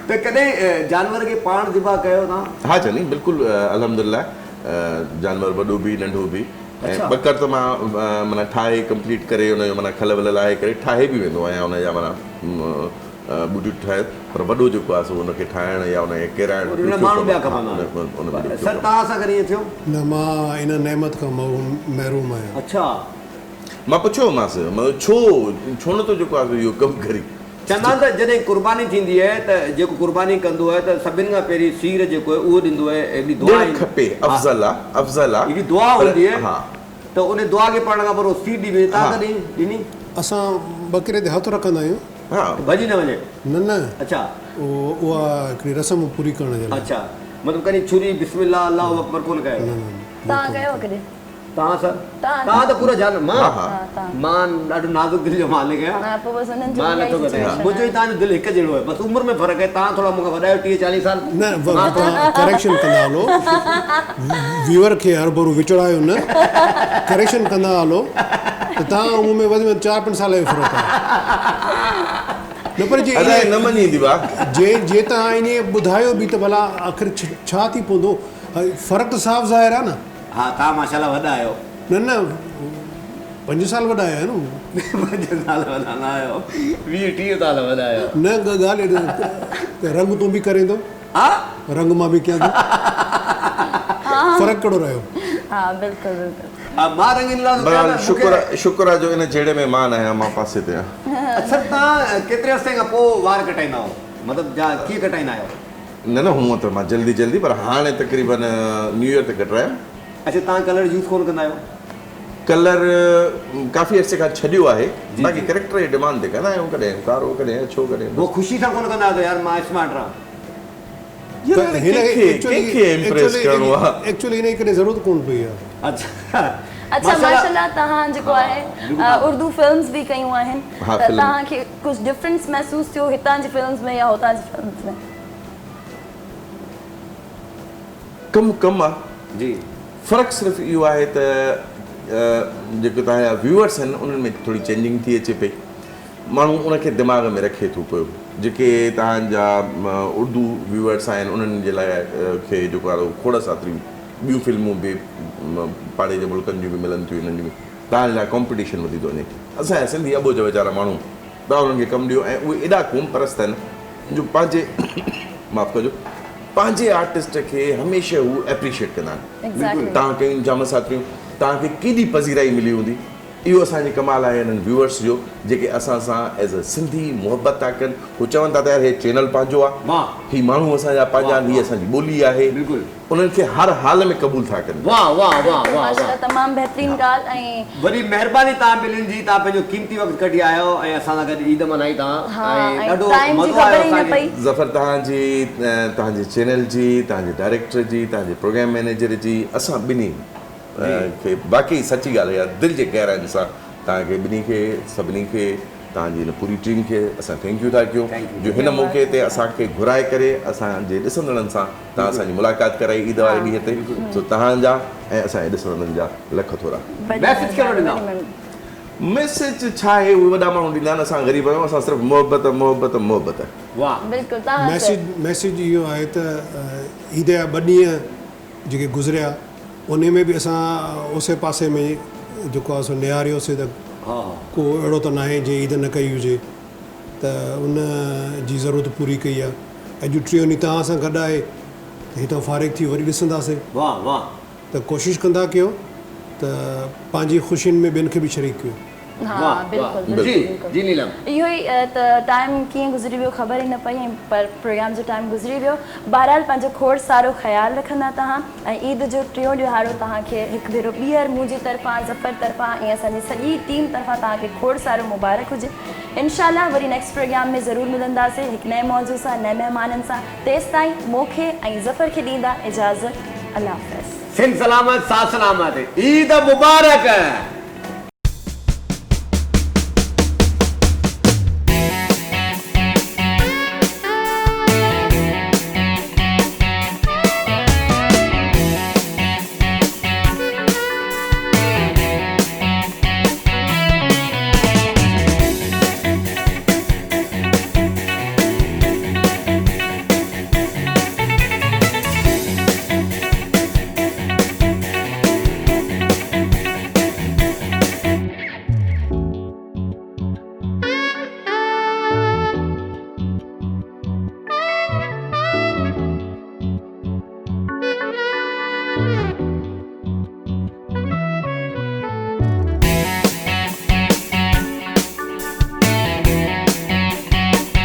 ته ڪڏهن جانور کي پاڻ ذبح ڪيو توهان؟ ها جاني بلڪل الحمدلله جانور وڏو به ننڍو به ۽ ٻڪر ته مان معنيٰ ٺاهي ڪمپليٽ ڪري ان جو معنيٰ کل ول لاهي ڪري ٺاهي به ويندو آهيان ان جا معنيٰ ٻوٽيون ٺاهي پر وڏو جيڪو آهي سو ان کي ٺاهڻ يا ان کي ڪيرائڻ ان لاء ماڻهو ٻيا کپندا آهن. سر توهان سان گڏ ائين ٿيو؟ نه مان ان نعمت کان محروم آهيان. اڇا. مان پڇيومانس ڇو ڇو نٿو جيڪو آهي سو اهو ڪم ڪرين؟ چوندا آهن ته جڏهن قرباني ٿيندي آهي ته جيڪو قرباني ڪندو آهي ته سڀن کان پهرين سير جيڪو آهي اهو ڏيندو آهي هڪڙي دعا ڏيڻ کپي افضل آ افضل آ هڪڙي دعا هوندي آهي ته ان دعا کي پڙهڻ کان پوء اهو سير ڏبي آهي توهان ڪڏهن ڏني؟ اسان ٻڪري تي هٿ رکندا آهيون. ها. ته ڀڄي نه وڃي. نه نه. اڇا. اها هڪڙي رسم پوري ڪرڻ جي لاء. اڇا مطلب ڪڏهن ڇري بسم الله الله اڪبر ڪونه ڪيو. نه نه. توهان ڪيو ڪڏهن؟ توهان سر؟ توهان ته پورا جان مان مان ڏاڍو نازڪ دل جو مالڪ آهيان. ها پوء بس انهن جو مان نٿو ڪڏهن منهنجو ۽ توهان جو دل هڪ جهڙو آهي بس عمر ۾ فرق آهي توهان ٿورا مون کان وڏا آهيو 30 40 سال. نه توهان ڪريڪشن ڪندا هلو ويور کي هرڀرو وچڙايو نه ڪريڪشن ڪندا هلو ته توهان ۽ مون ۾ وڌ ۾ وڌ چار پنج سال جو فرق آهي نه پر جي ادا نه مڃيندي ڀاء. جي جي توهان ائين ٻڌايو به ته ڀلا آخر ڇا ٿي پوندو فرق ته صاف ظاهر آهي نه. ها توهان ماشاءالله وڏا آهيو. نه نه پنج سال وڏا آهيان نه. پنج سال وڏا نه آهيو 20 30 سال وڏا آهيو. نه ڳالهه رنگ تون به ڪرين ٿو. ها رنگ مان به ڪيان ٿو. فرق ڪهڙو رهيو. ها بلڪل بلڪل. مان رنگ ان لاء ٿو ڪيان ته شڪر شڪر آهي جو ان جهيڙي ۾ مان نه آهيان مان پاسي تي آهيان. سر توهان ڪيتري عرصي کان پوء وار ڪٽائيندا آهيو مطلب جا ڪيئن ڪٽائيندا آهيو. نه نه هونء ته مان جلدي جلدي پر هاڻي تقريبن نيو يئر تي ڪٽرايم. اڇا توهان ڪلر يوز ڪونه ڪندا آهيو. ڪلر ڪافي عرصي کان ڇڏيو آهي باقي ڪريڪٽر جي ڊمانڊ تي ڪندا آهيون ڪڏهن ڪارو ڪڏهن اڇو ڪڏهن. پوء خوشي سان ڪونه ڪندا آهيو ته يار مان اسمارٽ رهان. يار هاڻي ڪنهن کي ڪنهن کي امپريس ڪرڻو آهي. ايڪچوئلي هن کي ڪڏهن ضرورت ڪونه پئي آهي. اڇا اڇا ماشاءالله توهان جيڪو آهي اردو فلمز به ڪيون آهن ته توهان کي ڪجهه ڊفرنس محسوس ٿيو هتان جي فلمز ۾ يا هتان جي فلمز ۾؟ ڪم ڪم آ جي فرق صرف اهو آهي ته جيڪي توهان جا ويوئرس آهن انهن ۾ ٿوري چينجنگ ٿي اچي پئي ماڻهو ان کي دماغ ۾ رکي ٿو پيو جيڪي توهان جا اردو ويوئرس آهن انهن جي لاء کي جيڪو آهي کوڙ ساتريون ٻيون فلمون به پاڙي جي ملڪن جون به ملن ٿيون انهن جون به توهان جي لاء ڪامپيٽيشن وڌي ٿو وڃي اسان جا سنڌي اٻوجهه ويچارا ماڻهو توهان انهن کي ڪم ڏيو ۽ اهي ايڏا قوم پرست آهن جو پنهنجي معاف ڪجو پنهنجي آرٽسٽ کي هميشه هو اپريشيٽ ڪندا آهن. Exactly. توهان ڪيون جام ساتريون توهان کي ڪيڏي پذيرائي ملي هوندي. اهو اسان جي ڪمال آهي انهن ويوئرس جو جيڪي اسان سان ايز ا سنڌي محبت ٿا ڪن هو چون ٿا ته يار هي چينل پنهنجو آ هي ماڻهو اسان جا پنهنجا آهن هي اسان جي ٻولي آهي انهن کي هر حال ۾ قبول ٿا ڪن. واه واه واه واه ماشاءالله تمام بهترين ڳالهه ۽. وڏي مهرباني توهان ٻنهين جي توهان پنهنجو قيمتي وقت ڪڍي آيو ۽ اسان سان گڏ عيد منائي توهان ۽ ڏاڍو مزو آيو اسان کي. ظفر توهان جي توهان جي چينل جي توهان جي ڊائريڪٽر جي توهان جي پروگرام مئنيجر جي اسان ٻنهي کي واقعي سچي ڳالهه اها دل جي گهراين سان توهان کي ٻنهي کي سڀني کي توهان جي هن پوري ٽيم کي اسان thank you ٿا ڪيون جو هن موقعي تي اسان کي گهرائي ڪري اسان جي ڏسندڙن سان توهان اسان جي ملاقات ڪرائي عيد واري ڏينهن تي سو توهان جا ۽ اسان جي ڏسندڙن جا لک ٿورا. ميسيج ڪهڙو ڏيندا؟ ميسيج ڇا آهي اهي وڏا ماڻهو ڏيندا آهن اسان غريب آهيون اسان صرف محبت محبت محبت. واه. بلڪل توهان سر. ميسيج اهو آهي ته عيد جا ٻه ڏينهن جيڪي گذريا انهي ۾ به اسان اوسي پاسي ۾ جيڪو آهي سو نهاريوسي ته ڪو اهڙو ته ناهي جنهن عيد نه ڪئي هجي ته ان جي ضرورت پوري ڪئي آهي اڄ ٽيون ڏينهن توهان سان گڏ آهي ته هتان فارغ ٿي وري ڏسنداسين. واه واه. ته ڪوشش ڪندا ڪيو ته پنهنجي خوشين ۾ ٻين کي به شريڪ ڪيو. ها واه بلڪل واه جي بلڪل جي نيلم. اهو ئي ته ٽائيم ڪيئن گذري ويو خبر ئي نه پئي ۽ پر پروگرام جو ٽائيم گذري ويو بهرحال پنهنجو کوڙ سارو خيال رکندا توهان ۽ عيد جو ٽيون ڏهاڙو توهان کي هڪ ڀيرو ٻيهر منهنجي طرفان ظفر طرفان ۽ اسان جي سڄي ٽيم طرفان توهان کي کوڙ سارو مبارڪ هجي انشاء الله وري نيڪسٽ پروگرام ۾ ضرور ملنداسين هڪ نئين موضوع سان نئين مهمانن سان تيستائين مون کي ۽ ظفر کي ڏيندا اجازت الله حافظ. سنڌ سلامت ساٿ سلامت عيد مبارڪ.